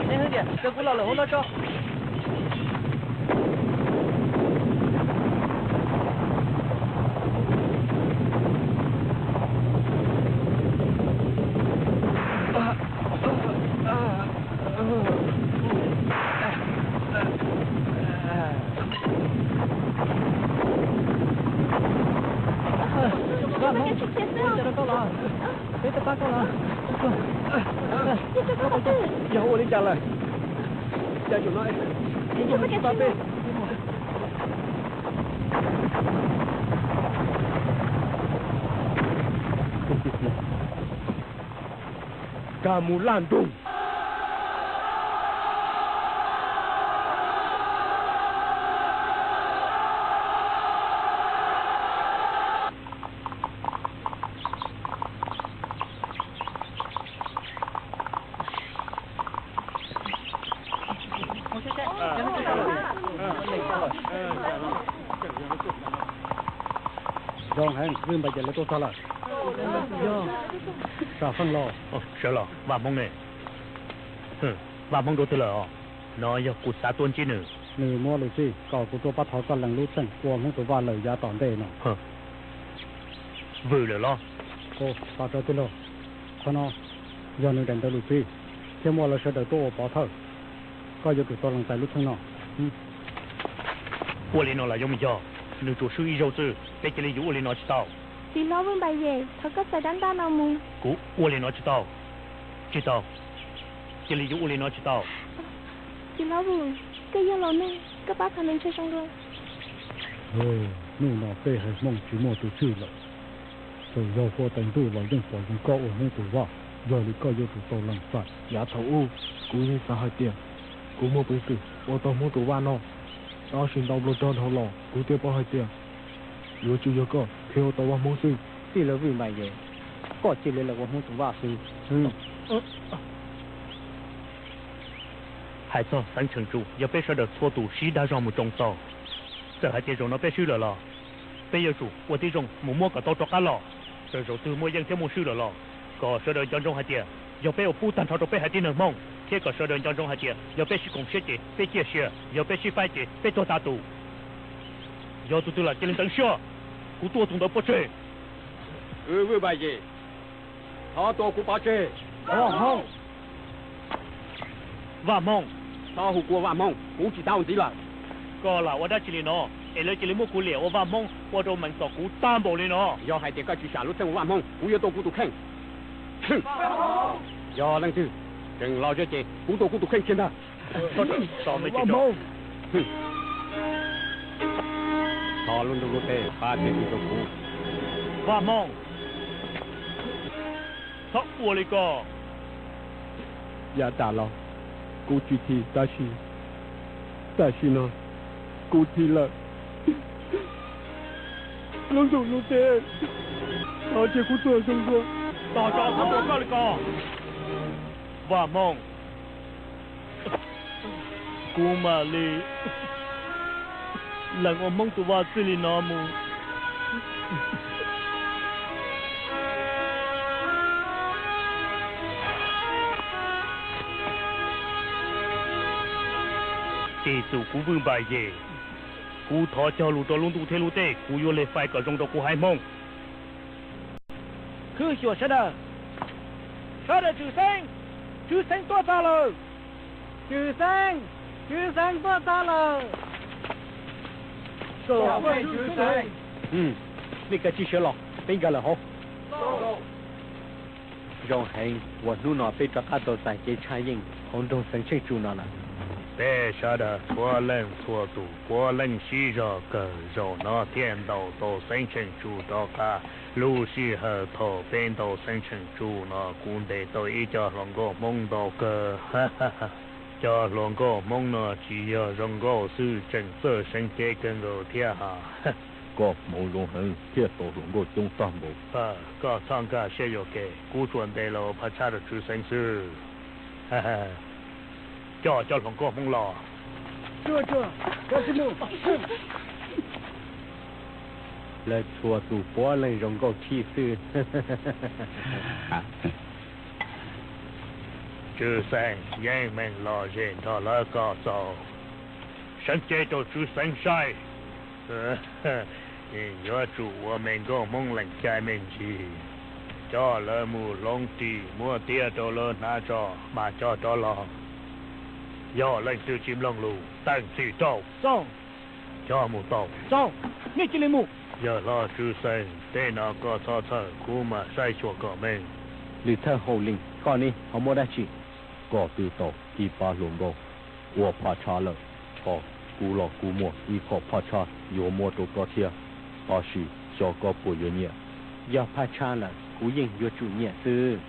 Nej hwb tias, rau kuv los lawm hauv no tso. Vaj Hmoob, ua li cas rau koj los? Peb twb pab koj los. Yog ua li cas lawm? Cas zaum no tsis pab peb? Kag mus laj nroog. Zoo heev, Vwj Npais Yas lawv tuaj txog lawm. Sam Feej los? Sawv los, Vaj Hmoob ne? Vaj Hmoob dua twg lawm os? No yog kuv xav tuaj ntsib nws. Nws muab lus txib kom kuv tuaj pab thov koj lees lub txheej ua Hmoob tus vaj lawm yav tom ntej no. Vwm lawm los? Tos tso tij laug, qhov no yog nws daim ntawv lus txib thiab muaj lawv sawv daws tuaj ua pov thawj. Koj yuav tsum tau lees txais lub txheej no. Ua li no los yuav mus yog, nws tsuas swb ib zaug xwb, peb cia li yuav ua li no tsis tau? Txiv hlob Vwj Npais Yas, thov koj txais rab ntaj no mus. Kuv ua li no tsis tau? Tsis tau, cia li yuav ua li no tsis tau? Txiv hlob Vwm, koj yog laus neeg, koj pab thov nws ntshe zoo dua. Hnub no peb haiv Hmoob tsis muaj tus tswj lawm. Txawm yog huab tais ntuj los yeej pom zoo koj ua Hmoob tus vaj, yog li koj yuav tsum tau lees txais. Yav thaum ub, kuv yeej xav hais tias kuv muaj peev xwm ua tau Hmoob tus vaj no, tab sis ntau nplooj rog dhau los kuv thiaj paub hais tias yuav tsum yog koj thiaj ua tau vaj Hmoob xwb. Tij laug Vwj Npais Yas, koj cia li los ua Hmoob tus vaj xwb. Hais txog xeev Tsheej Tsu, yog peb sawv daws txhua tus sib dag zog mus tsoo txaus, txawm hais tias zaum no peb swb lawm los peb yuav tsum ua tib zoo mus muab kom tau rov qab los. Txawm zaum twg muaj yeej thiab muaj swb lawm los kom sawv daws nco ntsoov hais tias yog peb ua pub tag nrho rau peb haiv tib neeg Hmoob, thiab kom sawv daws nco ntsoov hais tias yog peb sib koom siab ces peb ciaj sia, yog peb sib faib ces peb tuag tas tus. Yog tus twg lam cia li ntxeev siab, kuv tuaj tus ntawd pov tseg. Vwj Npais Yas, thov tua kuv pov tseg. Vaj Hmoob, txhob hu kuv ua Vaj Hmoob, kuv tsis tau ntxiv lawm. Koj lam ua dab tsi li no es lawv cia li muab kuv liam ua Vaj Hmoob ua rau meem tom kuv tag npaum li no? Yog hais tias koj tsis sam lub txheej ua Vaj Hmoob, kuv yuav tua kuv tus kheej. Yog leej twg tseem los zej ces kuv tua kuv tus kheej kiag ntag. Thov lub ntuj lub teb pab txhawb rau kuv. Vaj Hmoob, txhob ua li ko. Yav tas los kuv tsis thim, tab sis tam sim no kuv thim lawm. Lub ntuj lub teb, thov cia kuv tuag zoo dua. Tos tso, txhob ua koj li ko. Vaj Hmoob, kuv mam li lees ua Hmoob tus vaj txij li no mus. Ces tus kuv Vwj Npais Yas, kuv thov cog lus rau lub ntuj thiab lub teb, kuv yuav hle fais kom zoo rau kuv haiv Hmoob. Khwv xyuas sawv daws, sawv daws tswm xeeb, tswv xeeb tuaj txog lawm. Tswv xeeb, tswv xeeb tuaj txog lawm. Nej kav tsij sawv los, peb nkag lawm hauv. Zoo heev uas hnub no peb rov qab tau txais kev tshaj yeej hauv nroog Xeev Tsheej Tsu no lawm. Peb sawv daws puav leej txhua tus puav leej sib zog kawg zaum no thiaj ntaus tau Xeev Tsheej Tsu rov qab. Lub sij hawm thaum peb ntaus Xeev Tsheej Tsu no kuv ntes tau ib co hluas nkauj Hmoob ntau kawg. Cov hluas nkauj Hmoob no tsis yog zoo nkauj xwb, tseem txawj seev cev kawg nkaus thiab ha. Koj hmoov zoo heev thiaj tau hluas nkauj coob tag npaum. Koj txhob nkag siab yuam kev, kuv tsuas ntes los ua phaj tshab rau Tswv Xeev xwb. Coj cov hluas nkauj Hmoob los. Lawv txhua tus puav leej zoo nkauj tshaj xwb. Tswv Xeev, yeej meem los zem nrog lawv kom txaus. Seev cev rau Tswv Xeev saib. Yuav tsum ua me nkauj Hmoob lees cai me ntsis, coj lawv mus hloov ris, muab tiab rau lawv hnav tso mas coj rov los. Yog leej twg tsis mloog lus, teem txim rau. Coj mus tau. Nej cia li mus. Yawg hlob Tswv Xeev, tej no koj txhob txhawj, kuv mam saib xyuas kom meej. Lwm thawj hauj lwm, koj ne ho muaj dab tsi? Koj twb tau ib pab hluas nkauj ua phaj tshab lawm, ho kuv los kuj muaj ib qho phaj tshab yuav muab rau koj thiab, tab sis xyov koj puas yuav nyiam. Yog phaj tshab lawm kuv yeej yuav tsum nyiam xwb.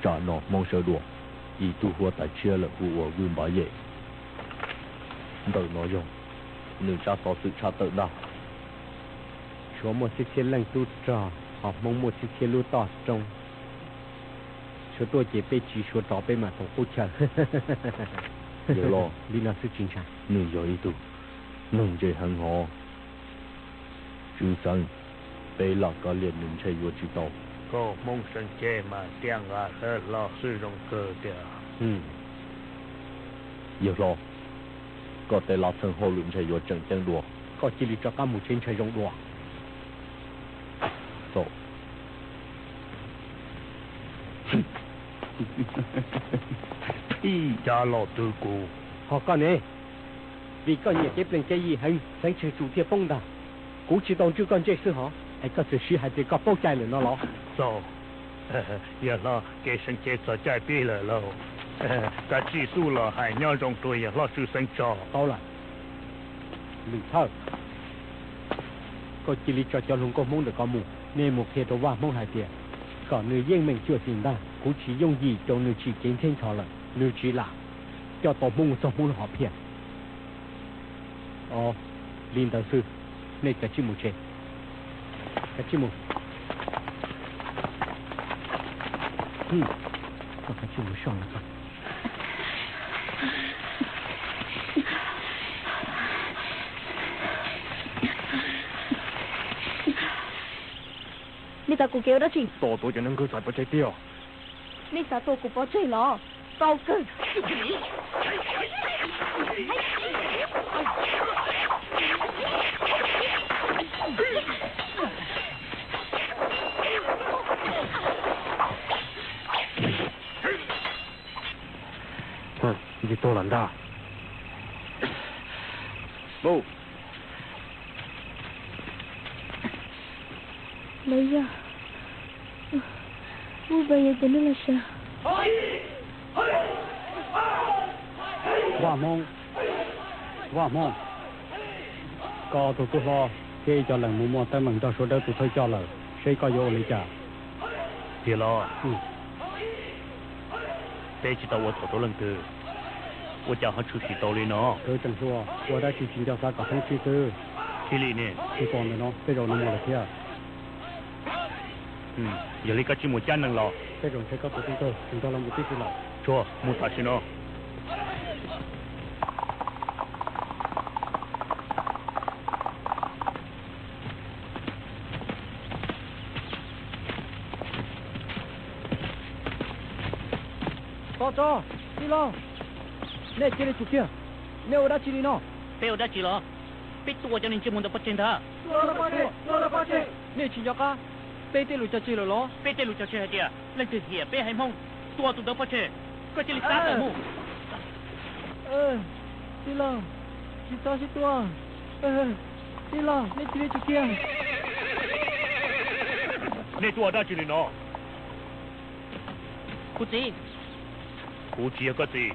Tsam no Hmoob sawv dua, ib tug huab tais tshiab lawm hu ua Vwj Npav Yem. Ntawm no yog nws tsab xov xwm tshaj tawm ntag. Suav muaj txhiab txhiab leej tub rog, ho Hmoob muaj txhiab txhiab lub toj roob. Suav tuaj ces peb tsiv, Suav rov peb mam tau qub chaw. Yawg los, li no xwb tsis ntshai. Nws yog ib tug neeg ntse heev hov. Tswv Xeev, peb lam kav liam nws ntshe yuav tsis tau. Koj Hmoob seev cev mas tiaj nqa hlawv hlo xwb zoo kawg tiag. Yawg hlob, koj tej laj txheej hauj lwm ntshe yuav tseem ceeb dua. Koj cia li rov qab mus tsev ntshai zoo dua. Txaus. Cab los twv kuv. Ho koj ne? Vim koj nyiam kev plees kev yi heev, Xeev Tsheej Tsu thiaj poob ntag. Kuv tsis tau ntswj koj ntsej xwb hov, es koj txawm siv hais tias koj paub cai lawm no los? Txaus, yawg hlob, kev seev cev txog caij pib lawm lauj. Kav tsij xub los hais nyob zoo rau yawg hlob Tswv Xeev tso. Tau lawm. Lwm Thawj, koj cia li tso cov hluas nkauj Hmoob ntawm ko mus, nej mus qhia rau Vaj Hmoob hais tias kom nws yeej meem cuam xim ntag, kuv tsis yooj yim rau nws tsim kev ntxheb ntsho lawm, nws tsis lam coj tau Hmoob mus txog Hmoob lub hom phiaj. Os, li ntawd xwb, nej kav tsij mus tsev. Kav tsij mus. Koj kav tsij mus soj ntag. Nej tav kuv kev ua dab tsi? Tos tuav cov neeg kawg txhais pov tseg tiag. Nej xav tua kuv pov tseg los? Tau kawg. Ntshe tuag lawm ntag. Lawv yog Vwj Npav Yem cov neeg los sav. Vaj Hmoob, Vaj Hmoob, koj tus tub hlob thiab ib co leej muaj teeb meem nrog Suav Dawb tus thawj coj lawm, seb koj yuav ua li cas. Yawg los, peb tsis tau ua txhaum rau leej twg, ua cas ho tshwm sim tau li no? Kwv Tseem Hluas, ua dab tsi tsis nco xav kom thoob tsib xwb. Thiaj li ne, tsis pom ntawm no, tej zaum nws mus lawm thiab. Yog li koj tsij mus cab neeg los. Tej zaum ntshe koj tus tub ntxawg tsis nrog luag mus tib si lawm. Tsuag, mus tam sim no. Tos tso, tij laug, nej cia li tsum kiag, nej ua dab tsi li no? Peb ua dab tsi los? Peb tua cov neeg ntsej muag ntawd pov tseg ntag. Nej tsis nco qab peb tej lus cog tseg lawm los? Peb tej lus cog tseg hais tias leej twg hiam peb haiv Hmoob, tua tus ntawd pov tseg. Koj cia li xav tawm mus. Tij laug, tsis txhob sib tua. Tij laug, nej cia li tsum kiag. Nej tuaj ua dab tsi li no? Kuv txiv. Kuv tsis yog koj txiv,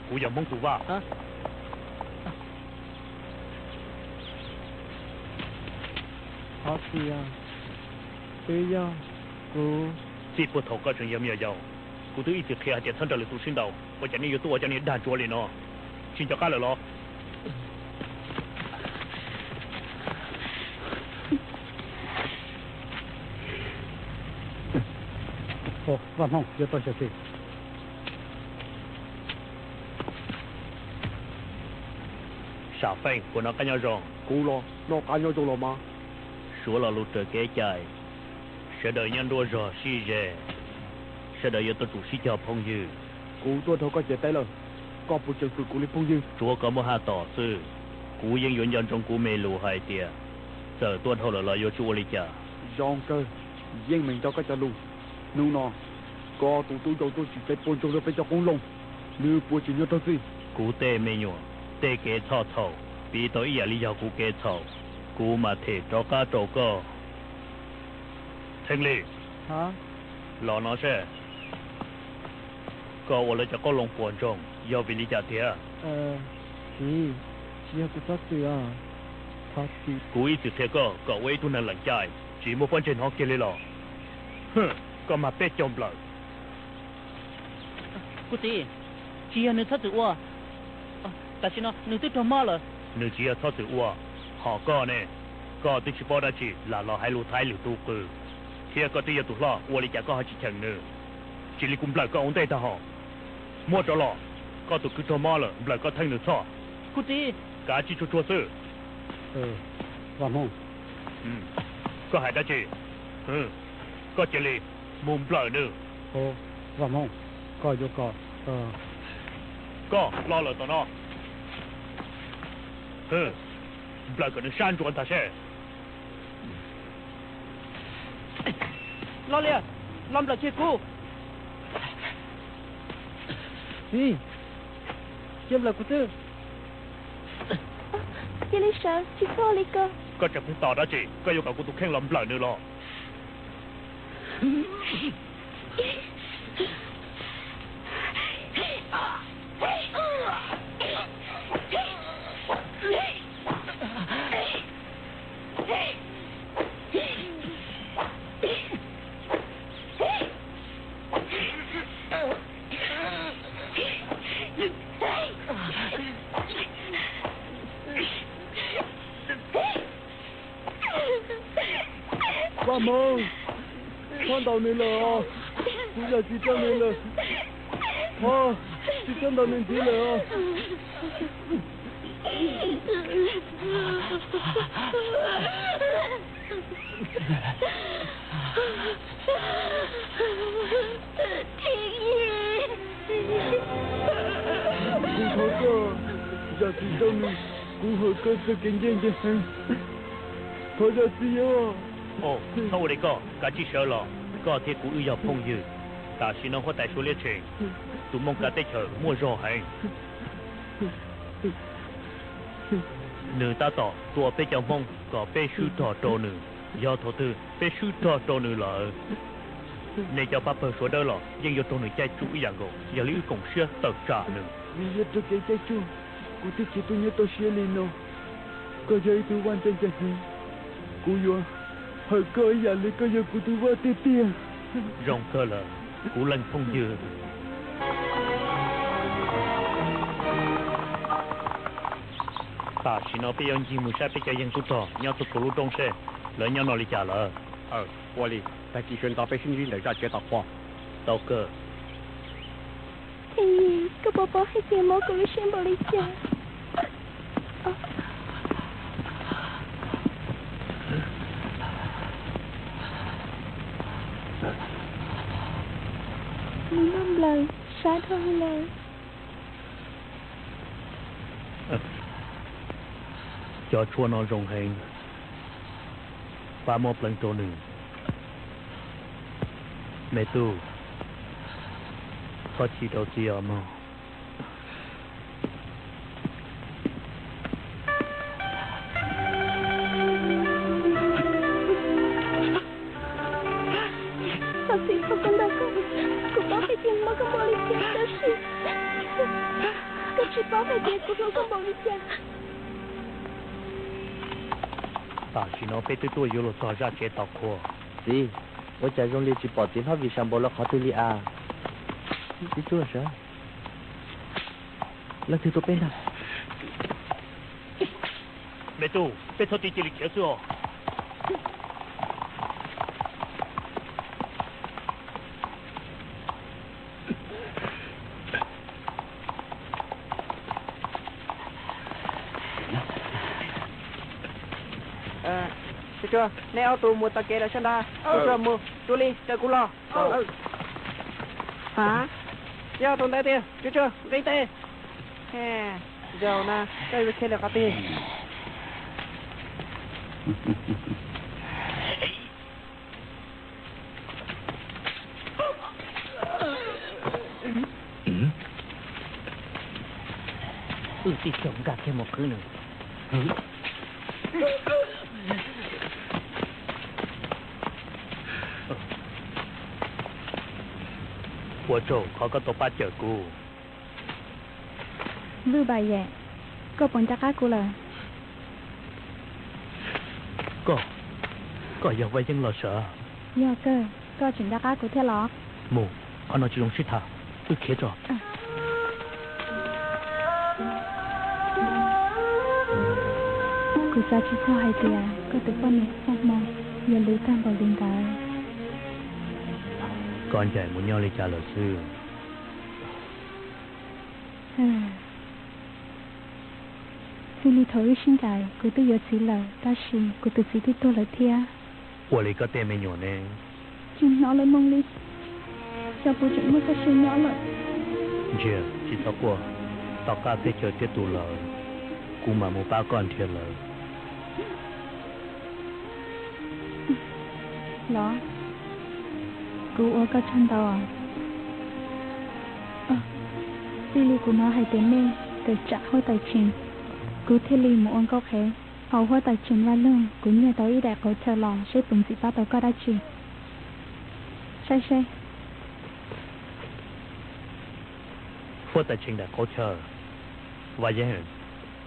kuv yog Hmoob tus vaj. Txij puag thaum koj tseem yog me nyuam yaus, kuv twb ib txwm qhia hais tias txhob nrog lwm tus sib ntaus, ua cas nej yuav tuaj ua cov niag dag ntsuav li no? Tsis nco qab lawm los? Vaj Hmoob, yuav tau xyuam xim. Sam Feej, puas noj qab nyob zoo? Kuv los noj qab nyob zoo los mas. Suav lo lus raws kev cai, sawv daws nyob nruab zog sib ze, sawv daws yuav tau tsum sib cog phooj ywg. Kuv tuaj dhau koj cev teb lawm, koj puas tseem hwm kuv li phooj ywg? Tsuav koj muab haj tom xwb, kuv yeej yuav nco ntsoov kuv me lus hais tias, txawm tuaj dhau lawm los yuav tsis ua li cas. Zoo kawg, yeej meem nco koj cov lus. Hnub no, koj tus tub yau tuaj tsim tsev puas ntsoog rau peb cov qoob loo, nws puas tseem nyob raug txim? Kuv tej me nyuam, tej kev txhoj txhaum piv tau ib yam li yog kuv kev txhaum, kuv mam them rov qab rau koj. Theej Lis, los no seb, koj ua lawv cov qoob loo puas ntsoog yog vim li cas tiag? Txiv, tsis yog kuv txhob txwm os. Kuv ib txwm qhia koj kom ua ib tug neeg lees caij, tsis muaj pob ntseg hnov kiag li los? Koj mag peb caug nplawm. Kuv txiv, tsis yog nws txhob txwm ua, tam sim no nws twb raug mob lawm. Nws tsis yog txhob txwm ua, ho koj ne? Koj twb tsis paub dab tsi lam los hais lus thaiv lwm tus qws, thiab koj twb yog tus hlob, ua li cas koj ho tsis cheem nws? Tsis li kuv nplawm koj ua ntej tag hos. Muab rov los, koj tus kwv raug mob lawm, nplawm koj theej nws txhoj. Kuv txiv, kav tsij tsuag tsuag xwb. Vaj Hmoob, koj hais dab tsi? Koj cia li mus nplawm nws. Vaj Hmoob, koj yuav kom koj los lawm tom no. Nplawm kom nws sab ntsuav ntag seb. Los li, los nplawm kiag kuv. Txiv, cia nplawm kuv xwb. Cia li sawv, tsis txhob li ko. Koj tseem pheej tos dab tsi? Koj yuav kom kuv tus kheej los nplawm nws los? Vaj Hmoob, txhob ntaus nws lawm os. Kuv zam txim rau nws lawm. Thov tsis txhob ntaus nws ntxiv lawm os. Kuv thov koj zam txim rau nws, kuv hawm koj txoj kev ncaj ncees heev. Thov zam txim os. Txhob ua li koj, kav tsij sawv los, koj thiab kuv wb yog phooj ywg. Tam sim no huab tais Suav Liab Tsheej tus mooj kav teb chaws muaj zog heev. Nws tab tom tua peb cov Hmoob kom peb swb rog rau nws. Yog thaum twg peb swb rog rau nws lawm, nej cov pab pawg Suav dawb los yeej yuav raug nws caij tsuj ib yam nkaus, yog li wb koom siab tawm tsam nws. Vim yog raws kev caij tsuj, kuv thiaj tsis tuaj nyob tau siab li no. Koj yog ib tug vaj ntxwv ncaj ncees heev, kuv yuav hawm koj ib yam li koj yog kuv tus vaj tiag tiag. Zoo kawg lawm, kuv leej phooj ywg. Tam sim no peb yuav ncig mus saib peb cov yeej tub rog nyob txhua txhua lub roob seb lawv nyob no li cas lawm. Ua li, tag kis sawv ntxov peb sib ntsib ntawm zaj tsev tom qhua. Tau kawg. Koj puas paub hais tias mob kuv lub siab npaum li cas? Nws muab nplawm sab dhau lawm. Cov tshuaj no zoo heev, pab muab pleev rau nws. Me tub, txhob chim rau txiv os mog. Thov txim, thov koj ntaus kuv, kuv paub hais tias Tam sim no peb twb tuaj yuav luag txog zaj tsev tos qhua. Txiv, ua cas zoo li tsis pom txiv hlob Vim Sam Npaum lawv qhov twg li as? Txiv tuaj sav, leej twg tua peb ntag? Me tub, peb txhob txwm cia li khiav xwb os. Neb ob tug mus taug kev lawm sab nrad, mus, Tus Lis, raws kuv los. Yog tus ntawd tiag, nqis tes. Zaum no koj yuav khiav li qhov twg? Wb tib tug nkag kiag mus qhwv nws. Ua tsaug qhov koj tau pab cawm kuv. Vwj Npam Yam, koj puas nco qab kuv lawm? Koj, koj yog Vaj Yeeb los sav? Yog kawg, koj tseem nco qab kuv thiab los? Mus, qhov no tsis zoo sib tham, wb khiav tso. Kuv xav tsis txog hais tias koj tus poj niam Fooj Hmoo yuav luv tag npaum li ntawd. Koj ncaim mus nyob li cas lawm xwb? Xws li thaum wb sib ncaim, kuv twb yuav txiv lawm, tab sis kuv tus txiv twb tuag lawm thiab. Ua li koj tej me nyuam ne? Tsis hnov lawv moo li, xyov puas tseem muaj txoj sia nyob lawm. Ntsia, tsis txhob quaj, tom qab peb chaw thiab tu lawm, kuv mam mus pab koj nrhiav lawv. Los, kuv ua koj tsaug ntau. Txij li kuv hnov hais tias nej tawm tsam huab tais Tsheej, kuv thiaj li mus ua nkauj qhev. Hauv huab tais Tsheej Vaj Loog, kuv nyiag tau ib daim qauv chaw los seb puas ntxim pab tau koj dab tsi. Saib seb. Huab tais Tsheej daim qauv chaw. Vaj Yeeb,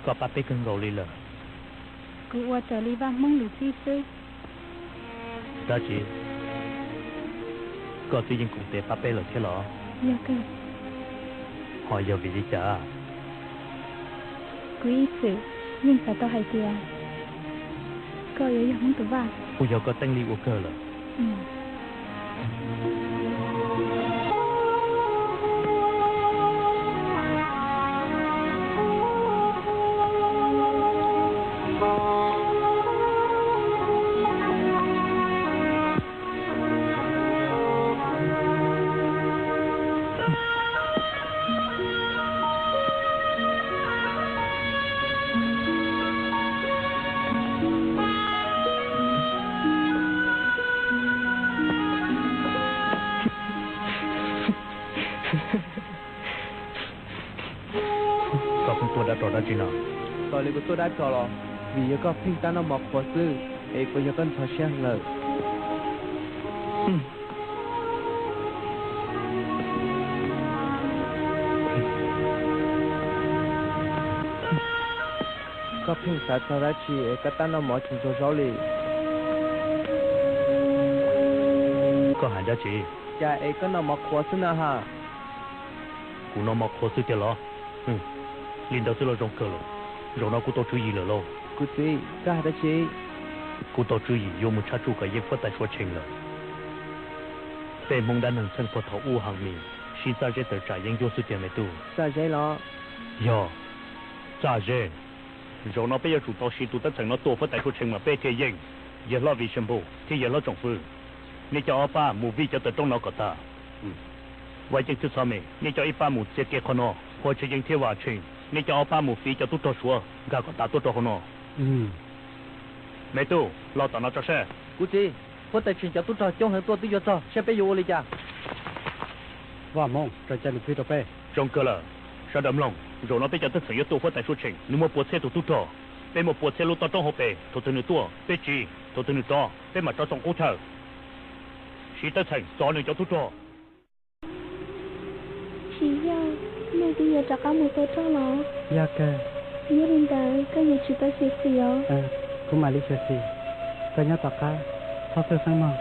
koj pab peb kawg nkaus li lawm. Kuv ua raws li vaj Hmoob lus txib xwb. Dab tsi? Koj twb yeej koom tes pab peb lawm thiab los? Yog kawg. Ho yog vim li cas? Kuv ib txwm yeej xav tau hais tias koj yuav yog Hmoob tus vaj. Kuv yog koj teeb li ua kawg lawm. Koj pheej tuaj dab ros dab tsi no? Xws li kuv tuaj dab ros los vim yog koj pheej tab noj mov qhuav xwb, es puas yog koj ntxhov siab lawm? Koj pheej xav txog dab tsi es koj tab noj mov tsis ntxuag zaub li? Koj hais dab tsi? Cas es koj noj mov qhuav xwb na ha? Kuv noj mov qhuav xwb tiag los? Li ntawd xwb los zoo kawg lawm. Zaum no kuv tau tswv yim lawm lauj. Kuv txiv, koj hais dab tsi? Kuv tau tswv yim yuav mus tshab tsuj kom yeej huab tais Suav Tsheej lawm. Peb Hmoob dab neeg txheej puag thaum ub heev li, siv txaj zeb tawm tsam yeeb ncuab xwb tiag me tub. Txaj zeb los? Yog, txaj zeb. Zaum no peb yuav tsum tau siv tus teeb txheem no tua huab tais Suav Tsheej mas peb thiaj yeej. Yawg hlob Vis Xeem Npum thiab yawg hlob Tsoom Fwj, nej cov ob pab mus vij cov taws roob no kom tag. Vaj Yeej thiab Txhob Mem, nej cov ib pab mus txiav kev qhov no. Huab Tswv Yeej thiab Vaj Tsheej, nej cov ob pab mus fiv cov tub rog Suav nkag kom tas tuaj rau hauv no. Me tub, los tom no tso seb. Kuv txiv, huab tais Tsheej cov tub rog coob heev tuaj twb yuav txog, seb peb yuav ua li cas. Vaj Hmoob, raws cai nws qhia rau peb. Zoo kawg lawm. Sawv daws mloog, zaum no peb cov teeb txheem yuav tua huab tais Suav Tsheej, nws muaj pua txhiab tus tub rog. Peb muaj pua txhiab lub toj roob hauv pes, thaum twg nws tuaj peb tsiv, thaum twg nws rov peb mam rov txoom qub chaw. Siv teeb txheem txov nws cov tub rog. Tsis yog, nej Twb yuav rov qab mus tua rog los? Yog kawg. Yog li ntawd koj yuav tsum tau xyuam xim os. Kuv mam li xyuam xim. Koj nyob tom qab, txhob txhawj xeeb mog.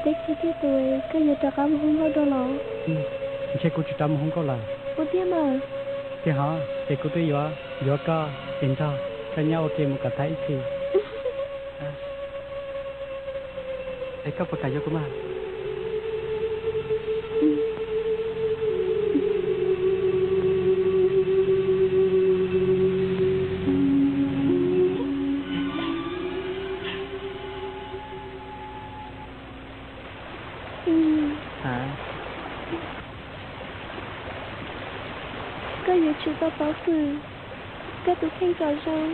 Peb cia tiag tus, koj yuav rov qab mus hu nkauj dua los? Ntshe kuv tsis rov mus hu nkauj lawm. Ua tiag mas? Tiag hov, ces kuv twb yuav, yuav koj es nrog koj nyob ua ke mus kom tag ib txhis. Es koj puas kam yuav kuv mas? Koj yuav tsum tau paub kws koj tus kheej kom zoo.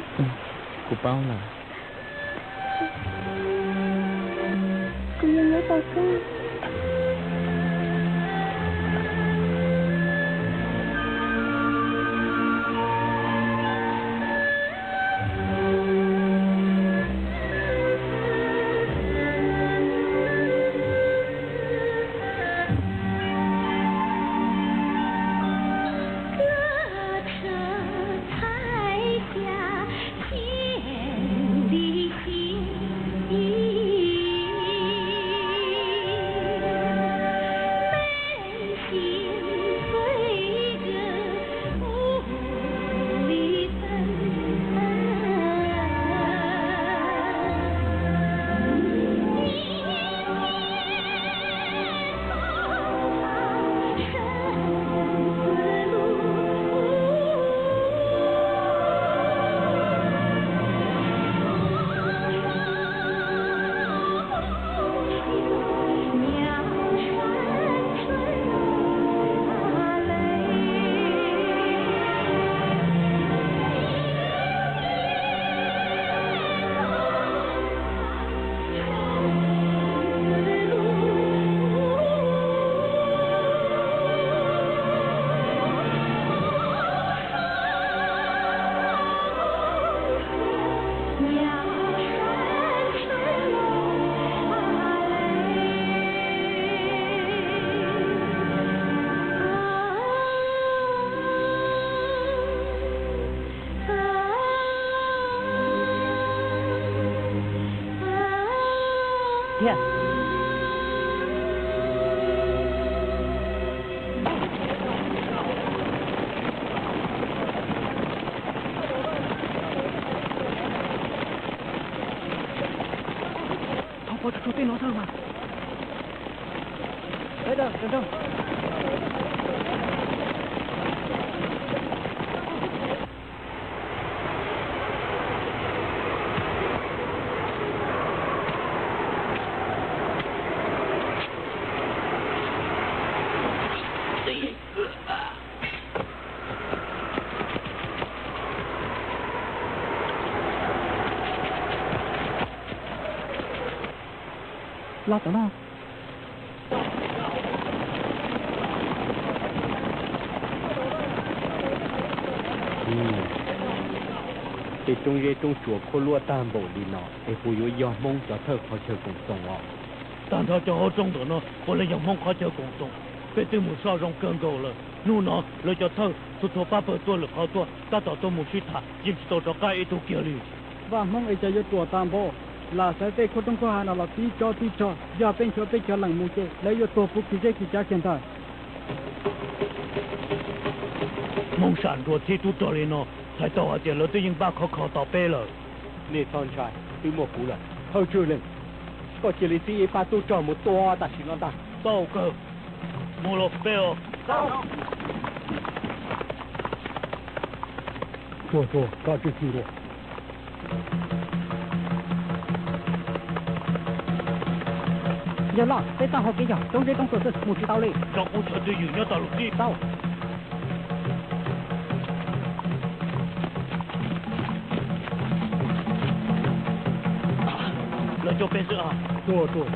Kuv paub lawm. Kuv yuav nyob tos koj. Thov pov tsuag tsuag tej no tag mas. Los tom no. Tej roob zeb roob tsuas khuab luab tag npaum li no es puas yuav yog Hmoob cov thawj qhov chaw koom txoos os? Tag nrho cov hauv roob ntawm no puav leej yog Hmoob qhov chaw koom txoos. Peb twb mus soj zoo kawg nkaus lawm. Hnub no lawv cov thawj txhua txhua pab pawg tuaj lwm qhov tuaj tab tom tuaj mus sib tham, yeej tsis tau rov qab ib tug kiag li. Vaj Hmoob es cas yuav ruam tas npaum, lam xaiv tej khuab roob khuab hav no los tib tsob tib rog. Yog peb nchuav peb cov lees mus ces lawv yuav tuag puv kis zeb kis tsav kiag ntag. Hmoob sam nrua txhib tub rog li no, txhais tau hais tias lawv twb yeej npaj khov kho tos peb lawm. Nej txhob ntshai, twb muaj kuv lawm. Thawj tswj leej, koj cia li txib ib pab tub rog mus tua tam sim no ntag. Tau kawg, mus los peb os. Tuag tuag, koj tswj txij ntua. Yawg loj, peb txoj hau kev yog roob zeb roob tsuas xwb, mus tsis tau li. Nrog kuv sawv twj ywm nyob tom lub txib. Tau. Lawv coj peb xwb a. Tuag tuag,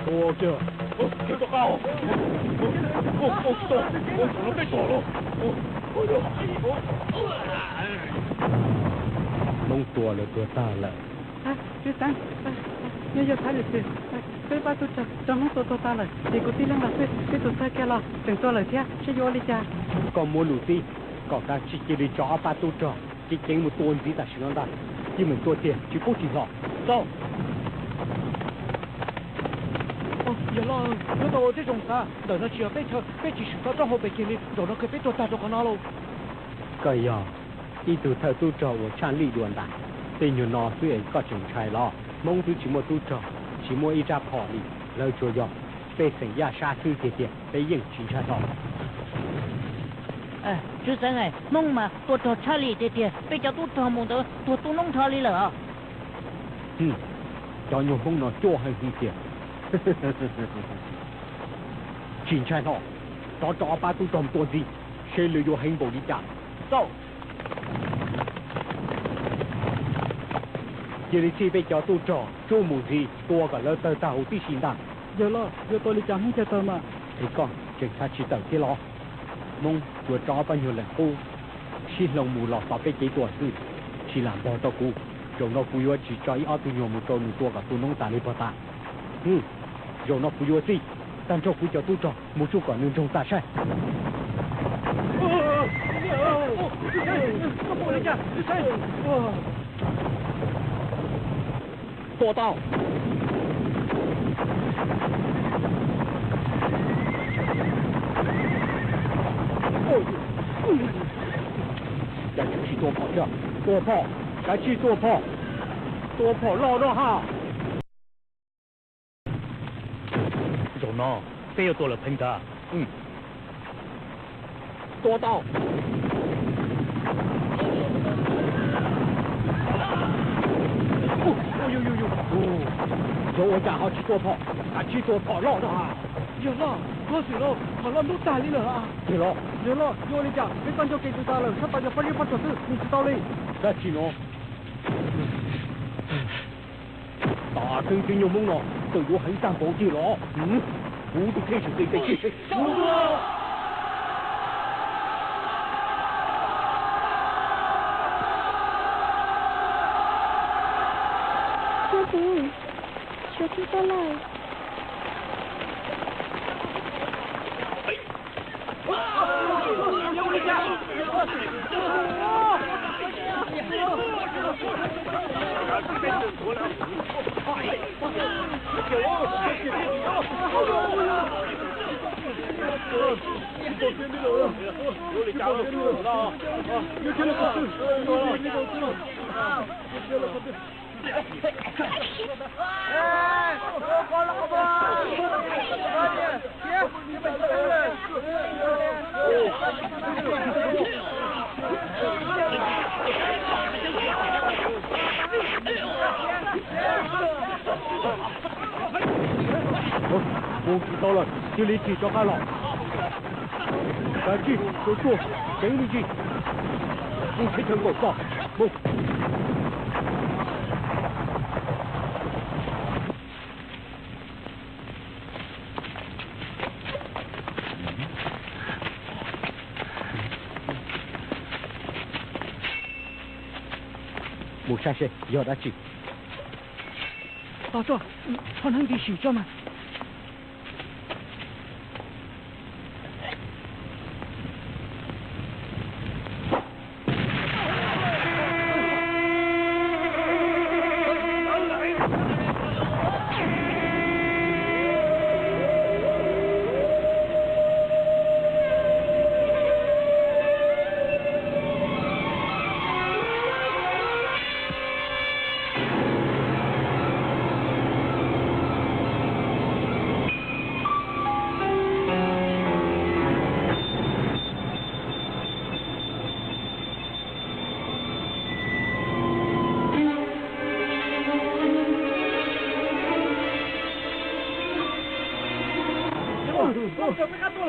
tua kiag. Tsis tau, tsis tau, no peb tog los. Hmoob tua lawv tuag tag lawm. Txiv xeev, nyob yog thab lwm tus. Peb pab tub rog raug Hmoob tua tuag tag lawm, ces kuv tib leeg los xwb, peb tus thawj kiag los tseem tuag lawm thiab, saib yuav ua li cas. Koj muab lus txib kom kav tsij cia li tso ob pab tub rog ceev ceev mus tua ntxiv tam sim no ntag. Yeej meem tua tiag tsis pub tsis hlo. Txaus. Yawg loj, yuav tau ua tib zoo xav, ntawm no tsis yog teb chaws, peb tsis swm txog roob hauv pes kiag li, zaum no kiag peb tuag tag rau qhov no lauj. Koj yog ib tug thawj tub rog uas tshaj lij dua ntais, tej nyuag no xwb es koj tseem ntshai los? Hmoob twb tsis muaj tub rog, tsis muaj ib rab phom li, lawv tsuas yog pej xeem yaj sab xwb tiag tiag, peb yeej tsis ntshai hlo. Tswv xeev, Hmoob mas tua rog tshaj lij tiag tiag, peb cov tub rog mus ntawd tuag tu noob nrho li lawm os. Cov nyuag Hmoob no cuaj heev tiag. Tsis ntshai hlo, rov tso ob pab tub rog mus tua ntxiv, seb lawv yuav heev npaum li cas. Txaus. Cia li txhij peb cov tub rog tsuj mus ntxiv, tua kom lawv tawg tag huv tib si ntag. Yawg loj, yuav tua li cas Hmoob thiaj tawg mas? Es koj tseem xav tsis tawm thiab los? Hmoob tsuas tso ob pab nyuag leej qub sib hloov mus los xov peb cev tua xwb, tsis lam npog tau kuv. Zaum no kuv yuav tsis tso ib ob tug nyuag mus rau nws tua kom tu noob tas li puag ta. Zaum no kuv yuav txij tag nrho kuv cov tub rog mus tsuj kom nws ntsoog tas saib. Tua tau. Kav tsij tua phom thiab, tua phom, kav tsij tua phom, tua phom loj no ha. Zaum no peb yuav tua lawv pheej ntag. Tua tau. Yuav ua cas ho tsis tua phom, kav tsij tua phom loj no ha. Yawg loj, koj xwm lauj, phom loj ntub tag li lawm. Tiag los? Yawg loj, yuav ua li cas, peb tag nrho kev tus tas lawm, sab tod yog pab zeb pab tsog xwb, mus tsis tau li. Dab tsi no? Tam txeeb tib nyuag Hmoob no txawm yuav heev tag npaum twg los kuv tus kheej tseem ceev ceev. Xyov tsis tau lawm. Mus tsis tau lawm, cia li tsis rov qab los. Kav tsij tua tuaj, ceev me ntsis. Kuv teb chaws nkaum txog, mus. Mus saib seb yog dab tsi. Tos tso, kho neeb nti sim tso mas.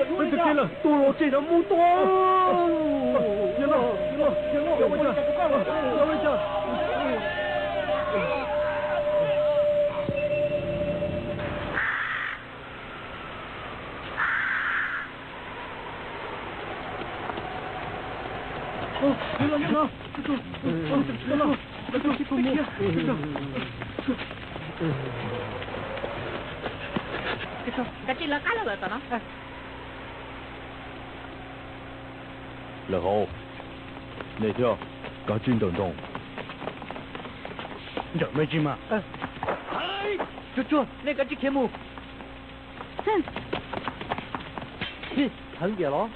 Peb tus tij lawm, tus los tsev no mus tua. Kav tsij lawv qab los lawm tom no. Lawm hauv, nej thiab, kav tsij nrawm nroos. Nrawm me ntsis mas. Tsuag tsuag, nej kav tsij khiav mus. Heev tiag los?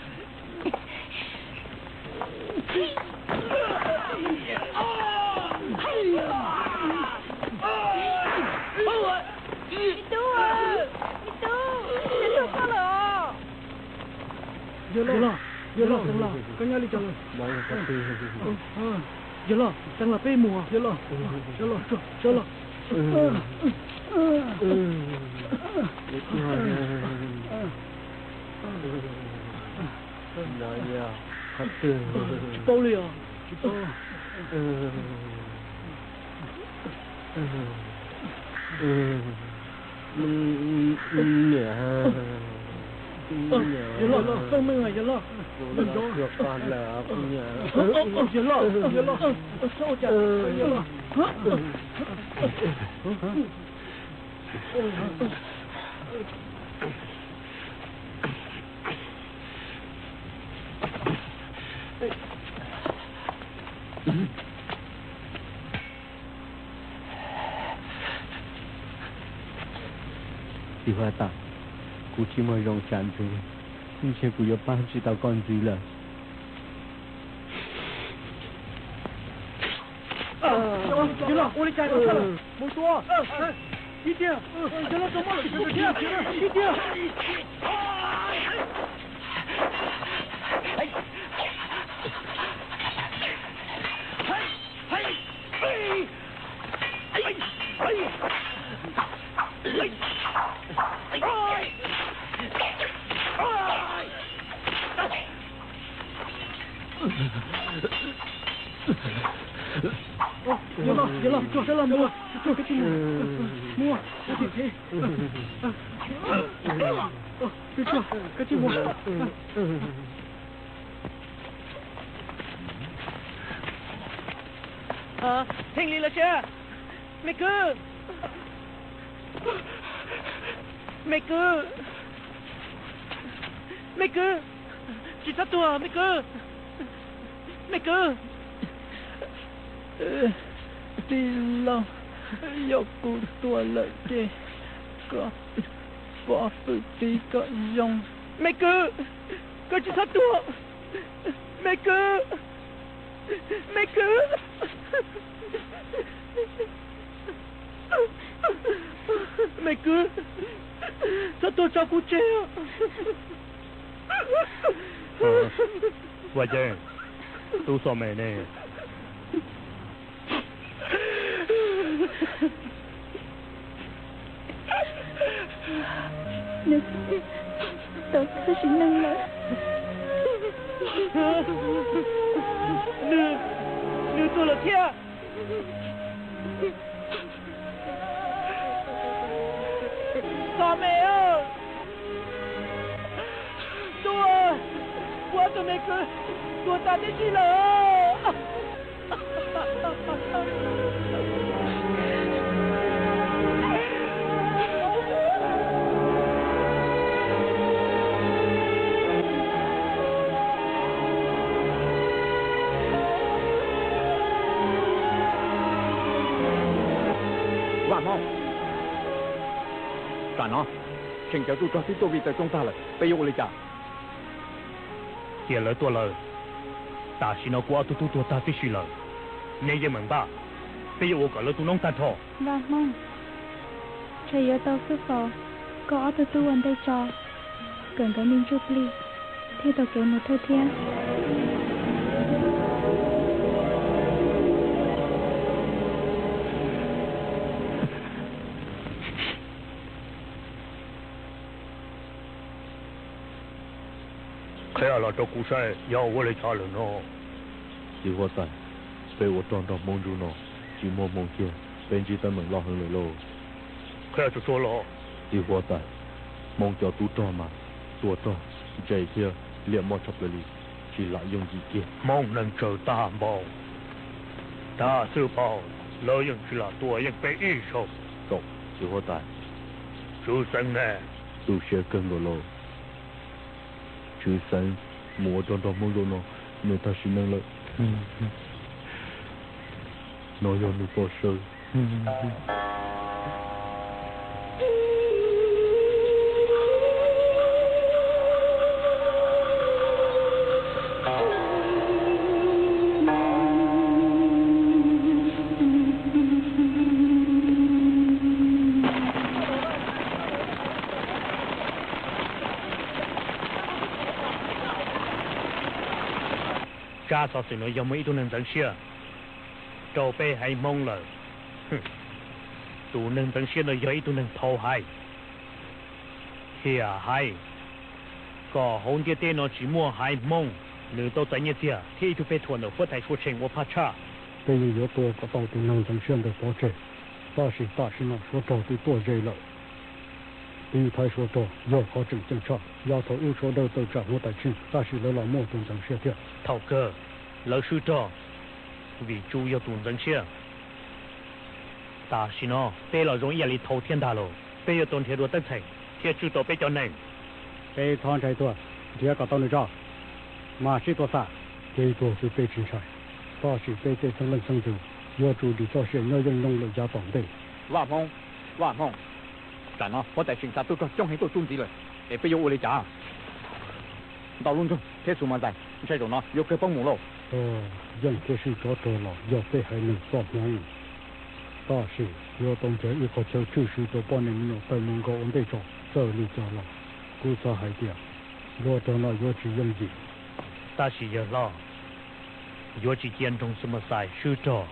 Me tub, me tub, me tub, koj lawm os. Yawg loj, yawg loj, teev los, koj nyob li cas lawm? Yawg loj, teev los peb mus, yawg loj, yawg loj, yawg loj. Tsis paub li os, tsis paub. Niam, yawg loj, peb meej yawg loj, yawg loj, yawg loj, yawg loj. Txiv huab tais, kuv tsis muaj zoo tsam ntxwv, ntshe kuv yuav pab tsis tau koj ntxiv lawm. Ua li cas, mus tua ib tiag, ib tiag. Yog los, yog los, tsuag, sawv los mus, tsuag, koj tsis mus, mus, koj tsis mus. Pheej li los sia, me kwv, me kwv, me kwv, tsis txhob tuag me kwv, me kwv. Tij laug, yog kuv tuag lawm ces koj pov hwm txiv kom zoo. Me kwv, koj tsis txhob tuag. Me kwv, me kwv, me kwv, txhob tuag tso kuv tseg. Vaj Ceeb, tub Xos Mes ne? Nws tau txoj sim neej lawm. Nws, nws tuag lawm thiab. Xos Mes, tub, kuv ob tug me kwv tuag tas tib si lawm. Vaj Hmoob, tam no tseem cov tub rog twb tuaj vij taws tsoob tag lawm, peb yuav ua li cas? Cia lawv tuaj lawm. Tam sim no kuv ob tug tub tuag tag tib si lawm, nej yeej meem npaj, peb yuav ua kom lawv tu noob tag nrho. Vaj Hmoob, ntshe yuav tau xwb pom, koj ob tug tub ua ntej tso, kom nkawd me ntsuj plig thiaj tau kev mus thawj thiab. Qhia los rau kuv saib yog ua li cas lawm no. Txiv huab tais, peb ua rog nrog Hmoob Ntsuj no tsis muaj hmoo kiag, peb ntsib teeb meem loj heev lawm lauj. Qhia tsuag tsuag los. Txiv huab tais, Hmoob cov tub rog mas tua rog, ntse thiab liam mob tshaj plaws li, tsis lam yooj yim kiag. Hmoob neeg tsawg tag npaum, tag xwb paub, lawv yeej tsis lam tua yeej peb ib zaug. Txiv huab tais, Tswv Xeeb ne? Tu siab kawg nkaus los. Tswv xeev mus ua rog nrog Hmoob zoo no, nws tag sim neej lawm. No yog nws poj sawb. Tsab xov xwm no yog muaj ib tug neeg ntxeev siab rau peb haiv Hmoob lawm. Tus neeg ntxeev siab no yog ib tug neeg thau haiv, thiab hais kom hauv ntiaj teb no tsis muaj haiv Hmoob, nws tau txais nyiaj txiag thiab ib tug pej thuam ntawm huab tais Suav Tsheej ua phaj tshaj. Peb yeej yuav tua kom tau tus neeg ntxeev siab ntawd pov tseg, tab sis tam sim no Suav rog twb tuaj ze lawm. Peb yeej thaiv Suav rog yog qhov tseem ceeb tshaj, yav thaum ub Suav dawb tawm tsam huab tais Tsheej, tab sis lawv los muaj tus ntxeev siab thiab. Thaum kawg lawv swb rog vim Tswv yog tus ntxeev siab. Tam sim no peb los zoo ib yam li thau thiab ntag lauj. Peb yuav tau nrhiav dua teeb txheem thiab tswj tau peb cov neeg. Peb txhob ntshai tuag, nrhiav kom tau nws tso, mas sib tua xam, kev tuag xwb peb tsis ntshai, tab sis peb tej xeeb leej xeeb ntxwv yuav tsum dim txoj sia nyob yeej nyoog lawm yav tom ntej. Vaj Hmoob, Vaj Hmoob, tam no huab tais Tsheej xa tub rog coob heev tuaj txuj ntxiv lawm, es peb yuav ua li cas? Ntau Lub Nroog thiab Xus Mas Ntxais, ntshai zaum no yuav kawg poob mus lauj. Yeej thiab, sib tsov rog los yog peb haiv neeg txoj hmoov, tab sis yuav tau nrhiav ib qhov chaw tshwm sim rau poj niam me nyuam tawm mus nkaum ua ntej tso. Txawm li cas los kuv xav hais tias luag rog no yuav tsis yooj yim. Tab sis yawg hlob, yuav tsis cia nroog Xus Mas Ntxais swb rog.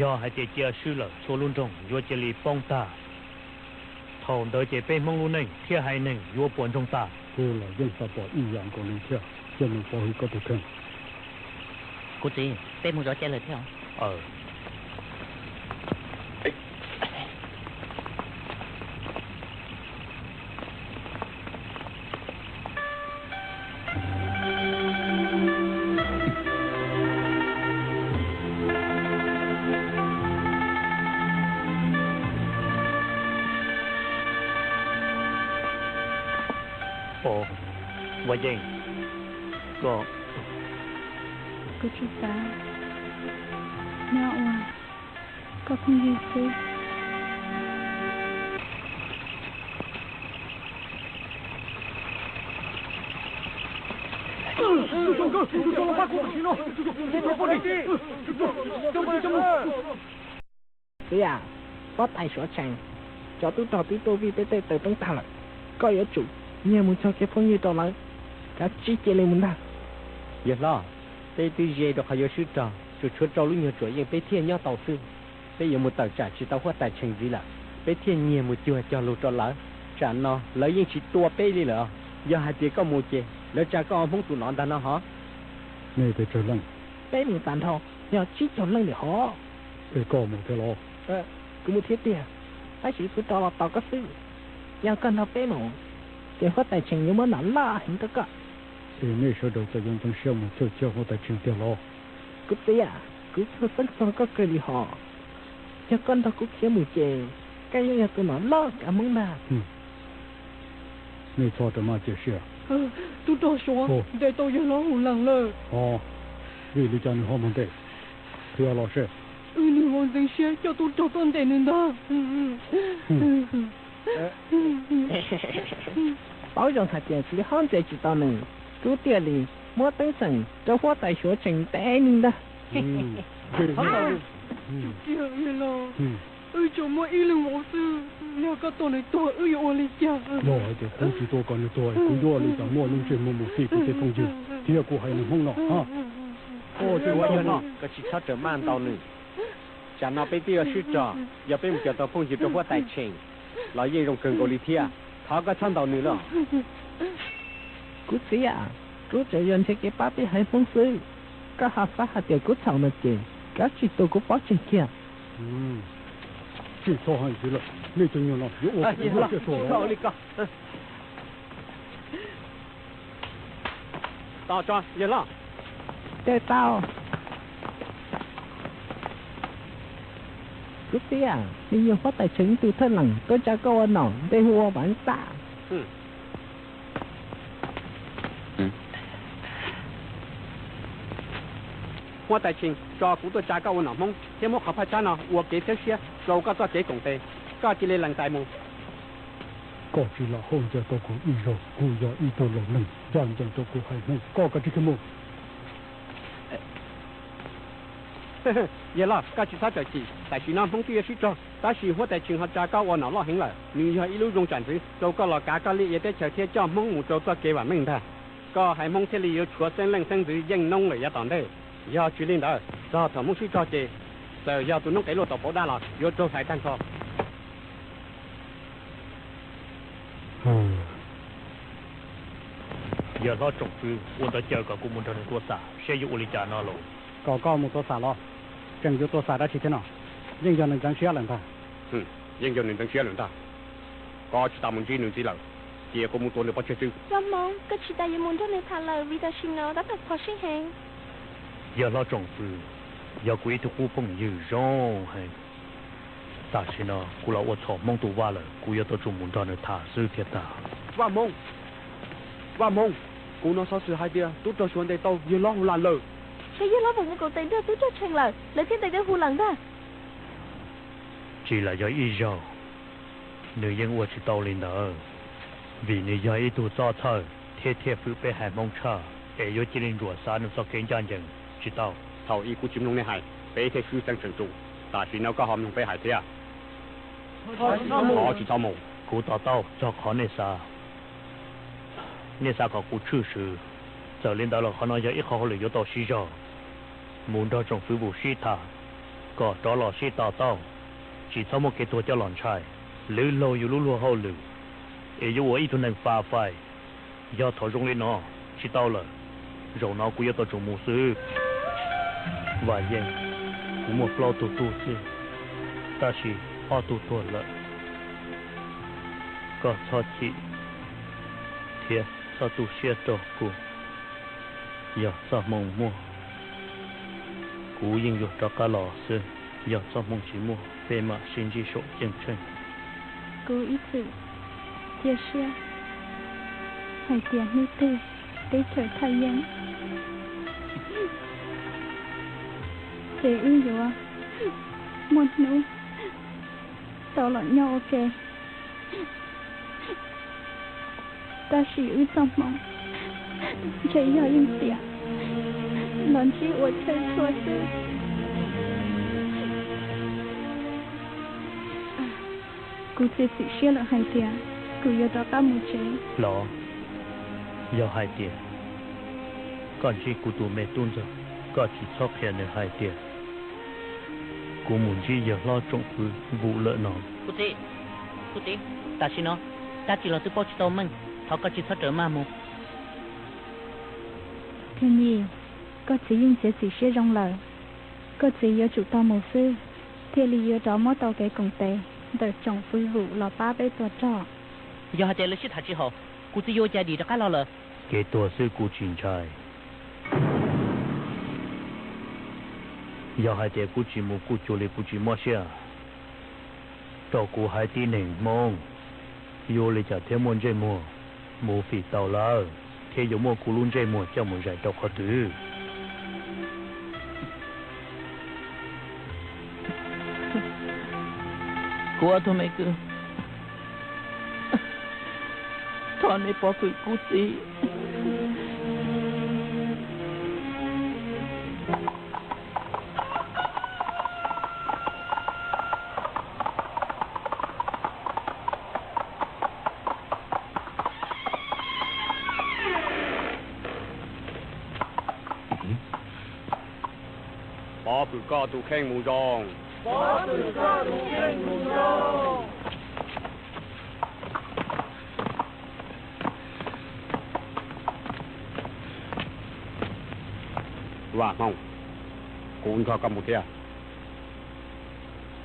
Yog hais tias cia swb lawm txhua lub nroog yuav cia li poob tag. Thaum ntawd ces peb Hmoob lub neej thiab haiv neeg yuav puas ntsoog tag. Kuv los yeej xav pom ib yam nkaus li thiab, cia mus pov hwm koj tus kheej. Kuv txiv, peb mus zov cai lawm thiab. Ua yeej, koj, koj tsis xav nyob ua koj phooj ywg xwb? Txiv a, huab tais Suav Tsheej, cov tub rog twb tuaj vij peb tej taws poob tag lawm. Koj yuav tsum nyiag mus txog kev phooj ywg rau lawv, kav tsij cia li mus ntag. Yawg hlob, peb twb ze rau qhov yuav swb rog, tsuas tshuav rau lub nyuag tsuam yeej peb thiaj nyob tau xwb. Peb yuav mus tawm tsam tsis tau huab tais Tsheej ntxiv lawm, peb thiaj nyiag mus cuag cog lus rau lawv. Tsam no lawv yeej tsis tua peb li lawm. Yog hais tias koj mus ces lawv tsa koj ua Hmoob tus no ntag no hov. Nej pes tsawg leej? Peb mus tag nrho yog tsib caug leej li hov. Es koj mus thiab los? Kuv mus thiab tiag, tab sis kuv rov los tos koj xwb. Yog koj nrog peb mus, ces huab tais Tsheej yuav muab nom loj heev rau koj. Es nej sawv daws txawm yuav ntxeev siab mus txhawj thiab huab tais Tsheej tiag los? Kuv txiv a, kuv txhawj xeeb txog koj kawg li hos. Yog koj nrog kuv khiav mus ces koj yeej yog tus nom loj kav Hmoob ntag. Nej txhob rawm maj cia siab. Tub rog Suav ntes tau yawg hlob Hus Lees lawm. Vim li cas nws ho mus ntes? Qhia los seb. Wb niag vauv ntxeev siab coj tub rog tuaj ntes nws ntag. Paub zoo hais tias kuv ho ntes tsis tau nws, kuv thiaj li muab teeb txheem rau huab tais Suav Tsheej ntes nws ntag. Wb tsuas muaj ib leeg vauv xwb, yog koj tua nws tuag wb yuav ua li cas? Yog hais tias kuv tsis tua kom nws tuag, kuv yuav ua li cas muaj lub ntsej muag mus txib kuv tej phooj ywg thiab kuv haiv neeg Hmoob no? Ua yog no koj tsis txhob rawm maj ntau nws. Tsam no peb twb yuav swb rog, yog peb mus cog tau phooj ywg rau huab tais Tsheej los yeej zoo kawg nkaus li thiab. Thov koj txhob ntaus nws los. Kuv txiv a, kuv tsuas yog nrhiav kev pab peb haiv Hmoob xwb. Koj ho xav hais tias kuv txhaum no ces kav tsij tua kuv pov tseg kiag. Tsis txhob hais ntxiv lawm, nej cov nyuag no yuav ua kuv ua siab tuag li ko. Tos tso yawg hlob. Tej tau. Kuv txiv a, nws yog huab tais Tsheej ib tug thawj leej tuaj tsa koj ua nom ntej hu ua Vav Xaj. Huab tais Tsheej, tso kuv tuaj tsa koj ua nom Hmoob thiab muab qhov phaj tshab no ua kev txhiab siab rau koj txoj kev koom tes. Koj cia li lees tais mus. Koj tsis lam hauj ncaj tau kuv ib zaug, kuv yog ib tug laus neeg, ncaj ncees rau kuv haiv Hmoob, koj kav tsij khiav mus. Yawg loj, koj tsis txhob txawm chim, tam sim no Hmoob twb yuav sib raug, tab sis huab tais Tsheej ho tsa koj ua nom loj heev lawm. Nws yog ib lub zoo tsam ntxwv rau koj los kav koj liaj ia teb chaws thiab coj Hmoob mus rau txoj kev vam meej ntag. Koj haiv Hmoob thiaj li yuav tshuav xeeb leej xeeb ntxwv yeej noob lawm yav tom ntej. Yog tsis li ntawd, txog thaum Hmoob sib raug ces txawm yog tus noob qes luaj tau pauv dab los yuav raug hlais tag nrho. Yawg hlob tsoom fwv, ua ntawd caw kom kuv mus nrog nws tua xam saib yuav ua li cas no los. Kom koj mus tua xam los? Tseem yuav tua xam dab tsi thiab no? Yeej yog nws ntxeev siab lawm ntag. Yeej yog nws ntxeev siab lawm ntag. Koj tsis tas mus ntsib nws ntxiv lawm, cia kuv mus tua nws pov tseg xwb. Txoj Hmoob, koj tsis tas yuav mus nrog nws tham lawm vim tam sim no tab tom phom sij heev. Yawg hlob tsoom fwv, yog kuv ib tug qub phooj ywg zoo heev. Tam sim no kuv los ua txhaum Hmoob tus vaj lawm, kuv yuav tau tsum mus nrog nws tham xwb thiaj tag. Vaj Hmoob, Vaj Hmoob, kuv hnov xov xwm hais tias tub rog Suav ntes tau yawg hlob Hu Las lawm. Ces yawg hlob puas mus koom tes nrog tub rog Tsheej lawm, lawv thiaj ntes tau Hu Las ntag. Tsis lam yog ib zaug, nws yeej ua tsis tau li ntawd, vim nws yog ib tug txoj thawj thiab thiaj fwm peb haiv Hmoob tshaj, es yuav cia li ntsuam xav nws txoj kev ncaj ncees tsis tau. Thaum ub kuv tsis mloog nej hais, peb thiaj swb xeeb tseem tsum. Tam sim no koj ho mloog peb hais thiab. Thov tsis txhob mus. Kuv to taub txog qhov nej xav, nej xav kom kuv tshwj xwm. Txawm li ntawd los qhov no yog ib qho hauj lwm yuav tau siv zog. Mus nrog tsoom fwv Vus sib tham, kom rov los sib to taub, tsis txhob muaj kev tuag coj los ntshai, lwb laug yus lub luag hauj lwm, es yuav ua ib tug neeg fa fai. Yog thaum zoo li no tsis tau lawm, zaum no kuv yuav tau tsum mus xwb. Vam Yeej, kuv muaj plaub tug tub xwb, tab sis ob tug tuag lawm. Koj txhob chim thiab txhob tu siab rau kuv. Yog txoj hmoo muaj, kuv yeej yuav rov qab los xwb. Yog txoj hmoo tsis muaj, peb mam sib ntsib saum ceeb tsheej. Kuv ib txwm cia siab hais tias hnub twg teb chaws thaj yeeb ces wb yuav muaj hnub tau los nyob ua ke. Tab sis wb txoj hmoo ntshe yog yeej tiam los ntsib ua chaw txhua xwb. Kuv txiav txim siab lawm hais tias kuv yuav rov qab mus tsev. Los, yog hais tias koj ntsib kuv tus me tub ntxawg, koj tsis txhob qhia nws hais tias kuv mus ntsib yawg hlob tsoom fwv Vus lawm no. Kuv txiv, kuv txiv, tam sim no dab tsi los twb paub tsis tau meej, thov koj tsis txhob rawm maj mus. Kawg Nyij, koj txiv yeej txiav txim siab zoo lawm. Koj txiv yuav tsum tau mus xwb, thiaj li yuav rov muab tau kev koom tes ntawm tsoom fwv Vus los pab peb tua rog. Yog hais tias lawv sib tham tsis haum, kuv txiv yuav ua cas dim rov qab los lawm? Kev tuag xwb kuv tsis ntshai. Yog hais tias kuv tsis mus kuj cuag li kuv tsis mob siab. Rau kuv haiv tib neeg Hmoob, yuav ua li cas thiaj muaj ntsej muag mus fim tau lawv, thiab yuav muaj kuv lub ntsej muag coj mus zais rau qhov twg? Kuv ob tug me kwv, thov nej pov hwm kuv txiv. Pov hwm koj tus kheej mus zoo. Pov hwm koj tus kheej mus zoo. Vaj Hmoob, kuv nrog koj mus thiab.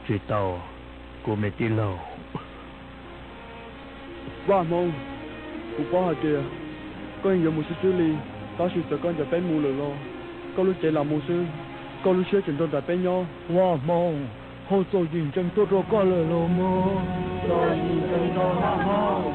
Tsis tau, kuv me tij laug. Vaj Hmoob, kuv paub hais tias koj yeej yuav mus xwb xwb li, tab sis txawm koj ncaim peb mus lawm los koj lub cev lam mus xwb, koj lub siab tseem nrog nraim peb nyob. Vaj Hmoob, hauj txaus yim ntsees tuaj rau koj lawm los mas. Txaus yim ntsees rau Vaj Hmoob.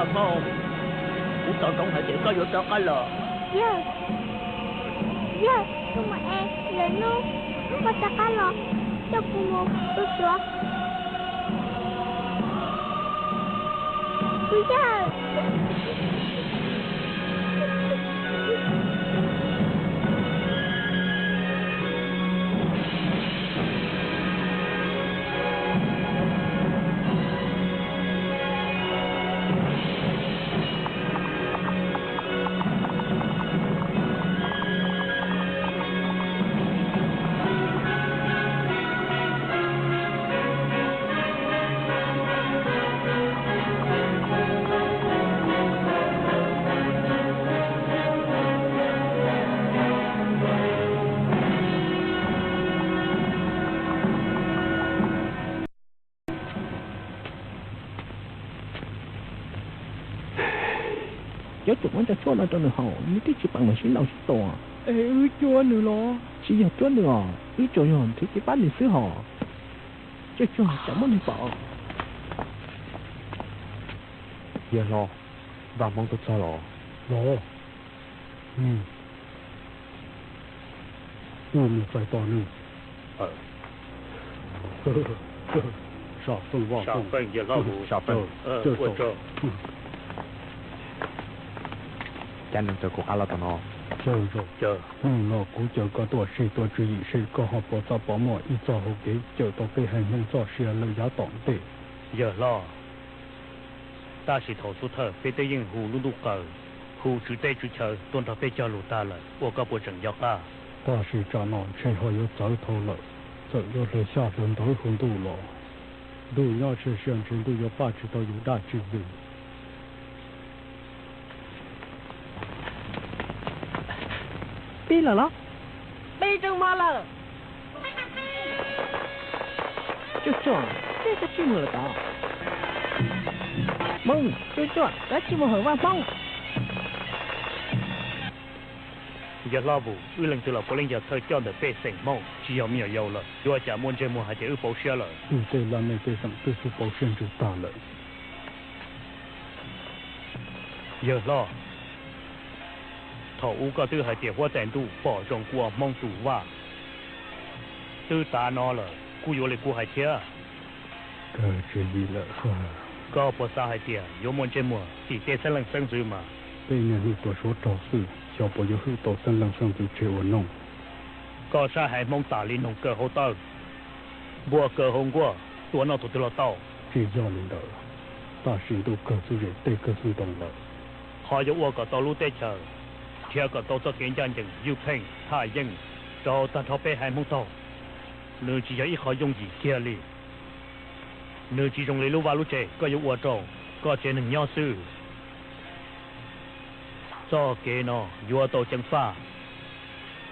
Hmoob, kuv tau ntsoov hais tias koj yuav rov qab los. Yawg, yawg, kuv mus es lwm hnub koj rov qab los coj kuv mus tu xyuas. Kuv yawg. Cov tsuas muab cov tshuaj no rau nws haus, nws twb tsis pom nws sib laus sib tua. Es wb cuab nws los? Tsis yog cuab nws os, wb tsuas yog nrhiav kev pab nws xwb hos. Coj cuag tsam muab nws pom. Yawg hlob, Vaj Hmoob tuaj txog los? Los. Wb mus txais tos nws. Sam feej Vaj Hmoob, sam feej yawg hlob, sam feej. Cas nws txawm kuv qab los tom no? Hnub no kuv caw koj tuaj sib tuav tswv yim seb koj ho puas txaj puas muaj ib txoj hau kev cawm tau peb haiv Hmoob txoj sia lawm yav tom ntej. Yawg hlob, tab sis thaum xub thawj peb twb yeej hu lub ntuj qaws, hu tswv teb tswv chaw tuaj nrog peb cog lus tag lawm, ua koj puas tseem nco qab? Tab sis tsam no ntshe ho yuav txawv dhau lawm, txawm yuav hlawv xyaj hlawv ntawv hu ntuj los, ntuj nyob sia sia ntshe ntuj yuav pab tsis tau yus dab tsi li. Pib lawm los? Pib tseeb ma lawm. Cuaj cuaj, peb koj tsis mus lawm tod. Hmoob, cuaj cuaj, koj tsis mus hawm Vaj Hmoob. Yawg hlob Vus, wb leej twg los puav leej yog thawj coj ntawm pej xeem Hmoob, tsis yog me nyuam yaus lawm. Yuav cas muaj ntsej muag hais tias wb pauv siab lawm? Wb tej laj mej pej xeem twb tsis pauv siab ntsws tag lawm. Yawg hlob, thaum ub koj twb hais tias huab tais ntuj pom zoo kuv ua Hmoob tus vaj. Twb tav no lawm, kuj yuav li kuv hais thiab. Koj puas xav hais tias yuav muaj ntsej muag tim tej xeeb leej xeeb ntxwv mas? Peb niaj hnub tuav Suav raug xwb, xyov puas yuav hwm tau xeeb leej xeeb ntxwv tseg ua noog. Koj saib haiv Hmoob tas li noog kaw hauv tawb, npua kaw hauv nkuaj, tua noj tus twg los tau. Tsis yog li ntawd, tab sis ntuj kawg txuj zes tej kawg txuj ntoo lawm. Qhov yuav ua kom tau lub teb chaws, nrhiav kom tau txoj kev ncaj ncees ywj pheej thaj yeej rau tag nrho peb haiv Hmoob taug, nws tsis yog ib qho yooj yim kiag li. Nws tsis zoo li lub vaj lub tsev koj yuav ua rau koj tsev neeg nyob xwb. Txoj kev no yuav tau ceev faj,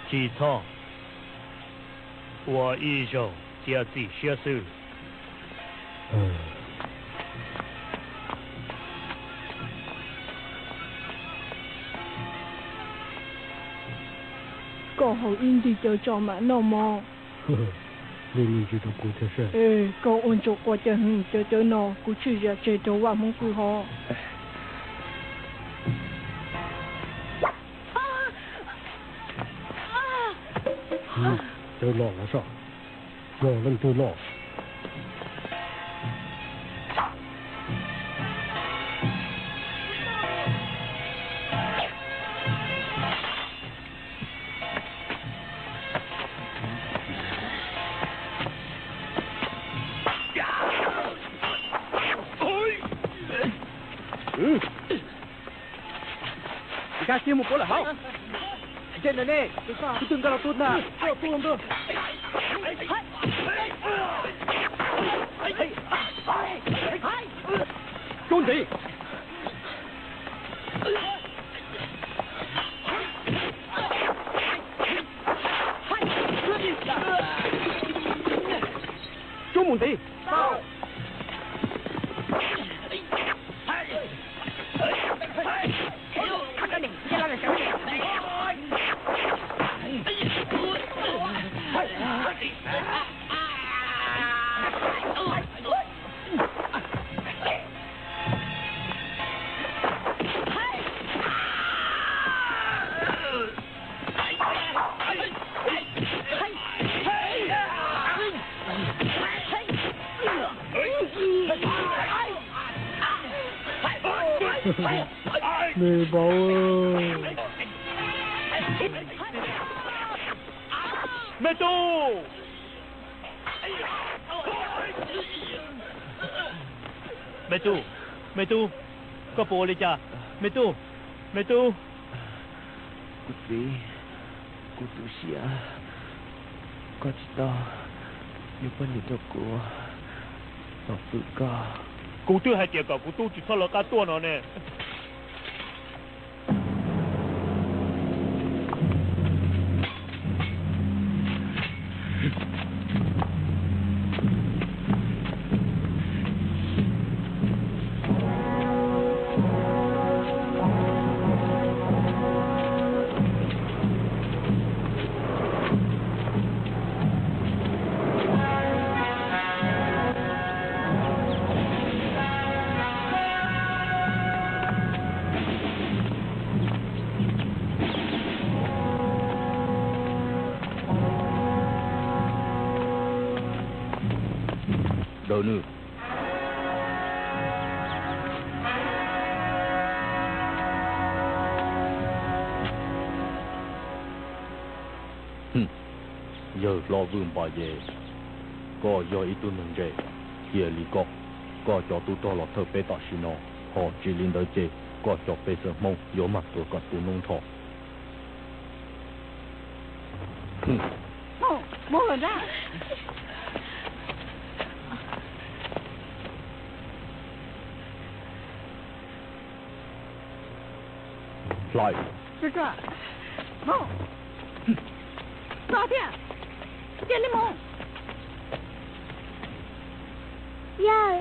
tsis txhob ua ib zaug txiav txim siab xwb. Koj haus ib ntig cawv tso mam noj mov. Li me ntsis rau kuv thiab seb. Es koj ua ntsaum quaj cas heev, cov cawv no kuv tshwj zam tseg rau Vaj Hmoob xwb hos. Cawv los los sav, yog leej twg los? Nkag kiag mus puav lawm hauv. Ntshe ntawm ne, tus twg nkag los tua ntag. Tub ntiv. Tub mus ntiv. Me vauv, me tub, me tub, me tub, koj puas ua li cas? Me tub, me tub. Kuv txiv, kuv tu siab, koj tsis tau yuav poj niam rau kuv, tos fwm koj. Kuv twb hais tias kom kuv tub tsis txhob lawv qab tuaj no ne. Dawm nws. Yawg hlob Vwj Npas Yes, koj yog ib tug neeg ntse, cia li koj, koj cov tub rog los thawj peb tam sim no, ho tsis li ntawd ces koj cov pej xeem Hmoob yuav mag tuag kom tu noob nrho. Hlais. Los thiab, cia li mus. Yawg,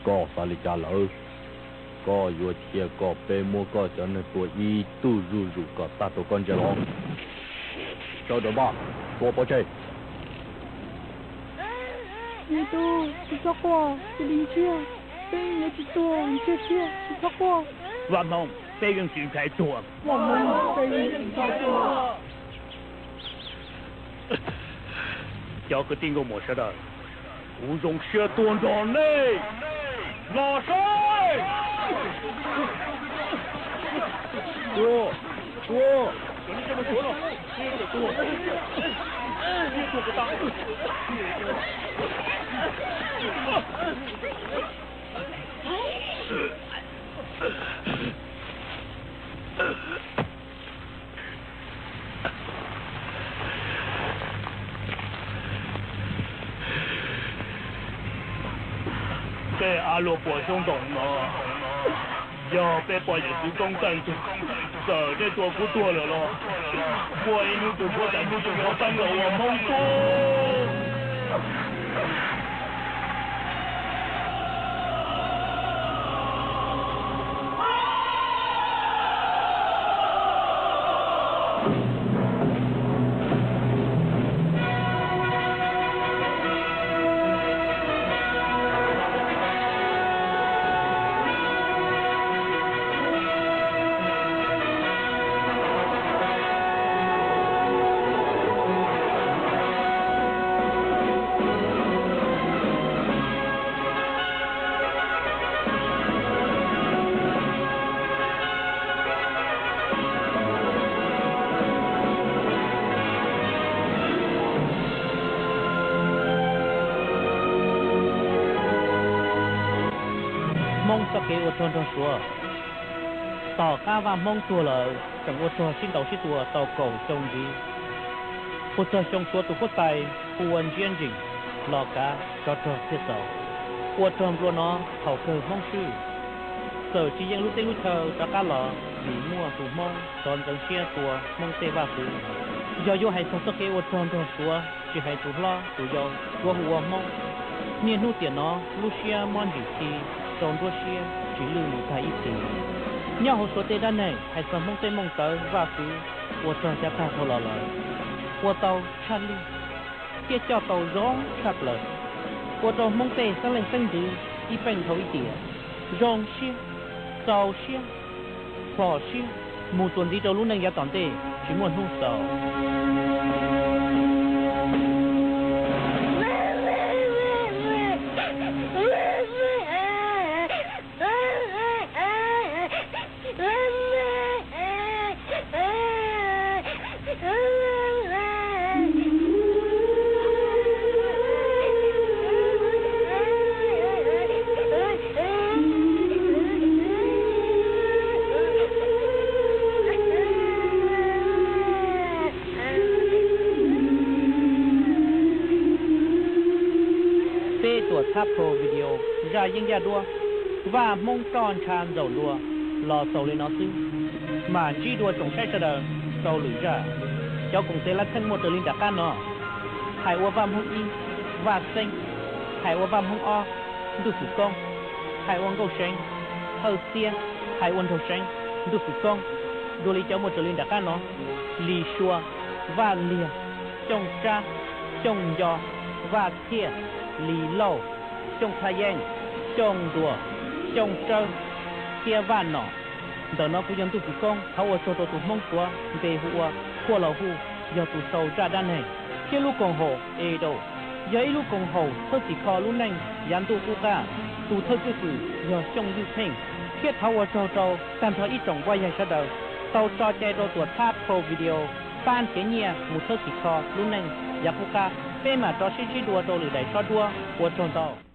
koj xav li cas lawm? Koj yuav cia kom peb muab koj cov neeg tua ib tug zuj zus kom tag rau koj ntsia los? Sawv daws npaj, tua pov tseg. Me tub, tsis txhob quaj, cia li ntsiag, peb yuav tsis tuag, ntsiag thiab, tsis txhob quaj. Vaj Hmoob, peb yeej tsis ntshai tuag. Vaj Hmoob, peb yeej tsis ntshai tuag. Cov kwv tij nkauj muam sawv daws, kuv zoo siab tuaj nrog nej los saib. Tua, tua, cov neeg tuag no, tua, tua kom tag. Tej av luag puas xyoob ntoos no, yog peb poj yawm txwv koob tawj tug, txawm nej tua kuv tuag lawm los muaj ib hnub tus huab tais Hmoob Xyooj Pov Xeeb los ua Hmoob tub. Hmoob txoj kev ua rog nrog Suav. Tom qab Vaj Hmoob tuag lawm tseem ua rog sib ntaus sib tua tau kaum xyoo ntxiv. Puag txog xyoo Suav tus huab tais hu ua Ntsiab Ntseem los kav tsov rog thiaj xaus. Ua rog nplua no thaum kawg Hmoob swb, txawm tsis yeej lub teb lub chaw rov qab los vim muaj tus Hmoob sov ntxeev siab tua Hmoob tej vaj kwv. Yog yuav hais txog txoj kev ua rog nrog Suav, tsis hais tus hlob tus yau, Suav hu ua Hmoob. Niaj hnub tiam no lub siab mob ntsim si rau nruab siab tsis lwj mus tag ib txhis. Nyob hauv Suav tej dab neeg hais txog Hmoob tej mooj tawv vaj kwv ua rog caj tag dhau los lawm, ua tau tshaj lij thiab coj tau zoo tshaj plaws, ua rau Hmoob tej xeeb leej xeeb ntxwv ib peem dhau ib tiam zoo siab, txaus siab, phom siab mus txuas ntxiv rau lub neej yav tom ntej tsis muaj hnub xaus. Thab Pro Video, zaj yeeb yaj duab, Vaj Hmoob roj ntsha ntxaum ntua, los xaus li no xwb. Mam ntsib dua tsoom saib sawv daws rau lwm zaj. Cov koom tes lav theej muaj raws li nram qab no: hais ua Vaj Hmoob ib, Vaj Xeeb; hais ua Vaj Hmoob ob, Ntuj Fwm Koob; hais ua Nkauj Seev, Thawj Xiab; hais ua Nraug Seev, Ntuj Fwm Koob. Dua li cov muaj raws li nram qab no: Lis Sua, Vaj Liag, Xyooj Tsab, Xyooj Nco, Vaj Txhiaj, Lis Lauj, Xyooj Thaj Yeeb, Xyooj Ntuas, Xyooj Tsawb thiab Vaj Nom. Ntawm no kuv yog Ntuj Fwm Koob thov ua tsaug rau tus Hmoob tuav npe hu ua Khuaj Laus Huj, yog tus sau zaj dab neeg, thiab lub koom haum Edo, yog ib lub koom haum thawj txhim kho lub neej yav ntuj qub qab. Tus thawj cwj pwm yog Xyooj Ywj Pheej. Thiab thov ua tsaug rau tag nrho ib tsoom vaj yaig sawv daws tau tso cai rau tuam Thab Pro Video pab nrhiav nyiaj mus thawj txhim kho lub neej yav qub qab. Peb mam rov sib ntsib dua rau lwm daim suab duab, ua tsaug ntau.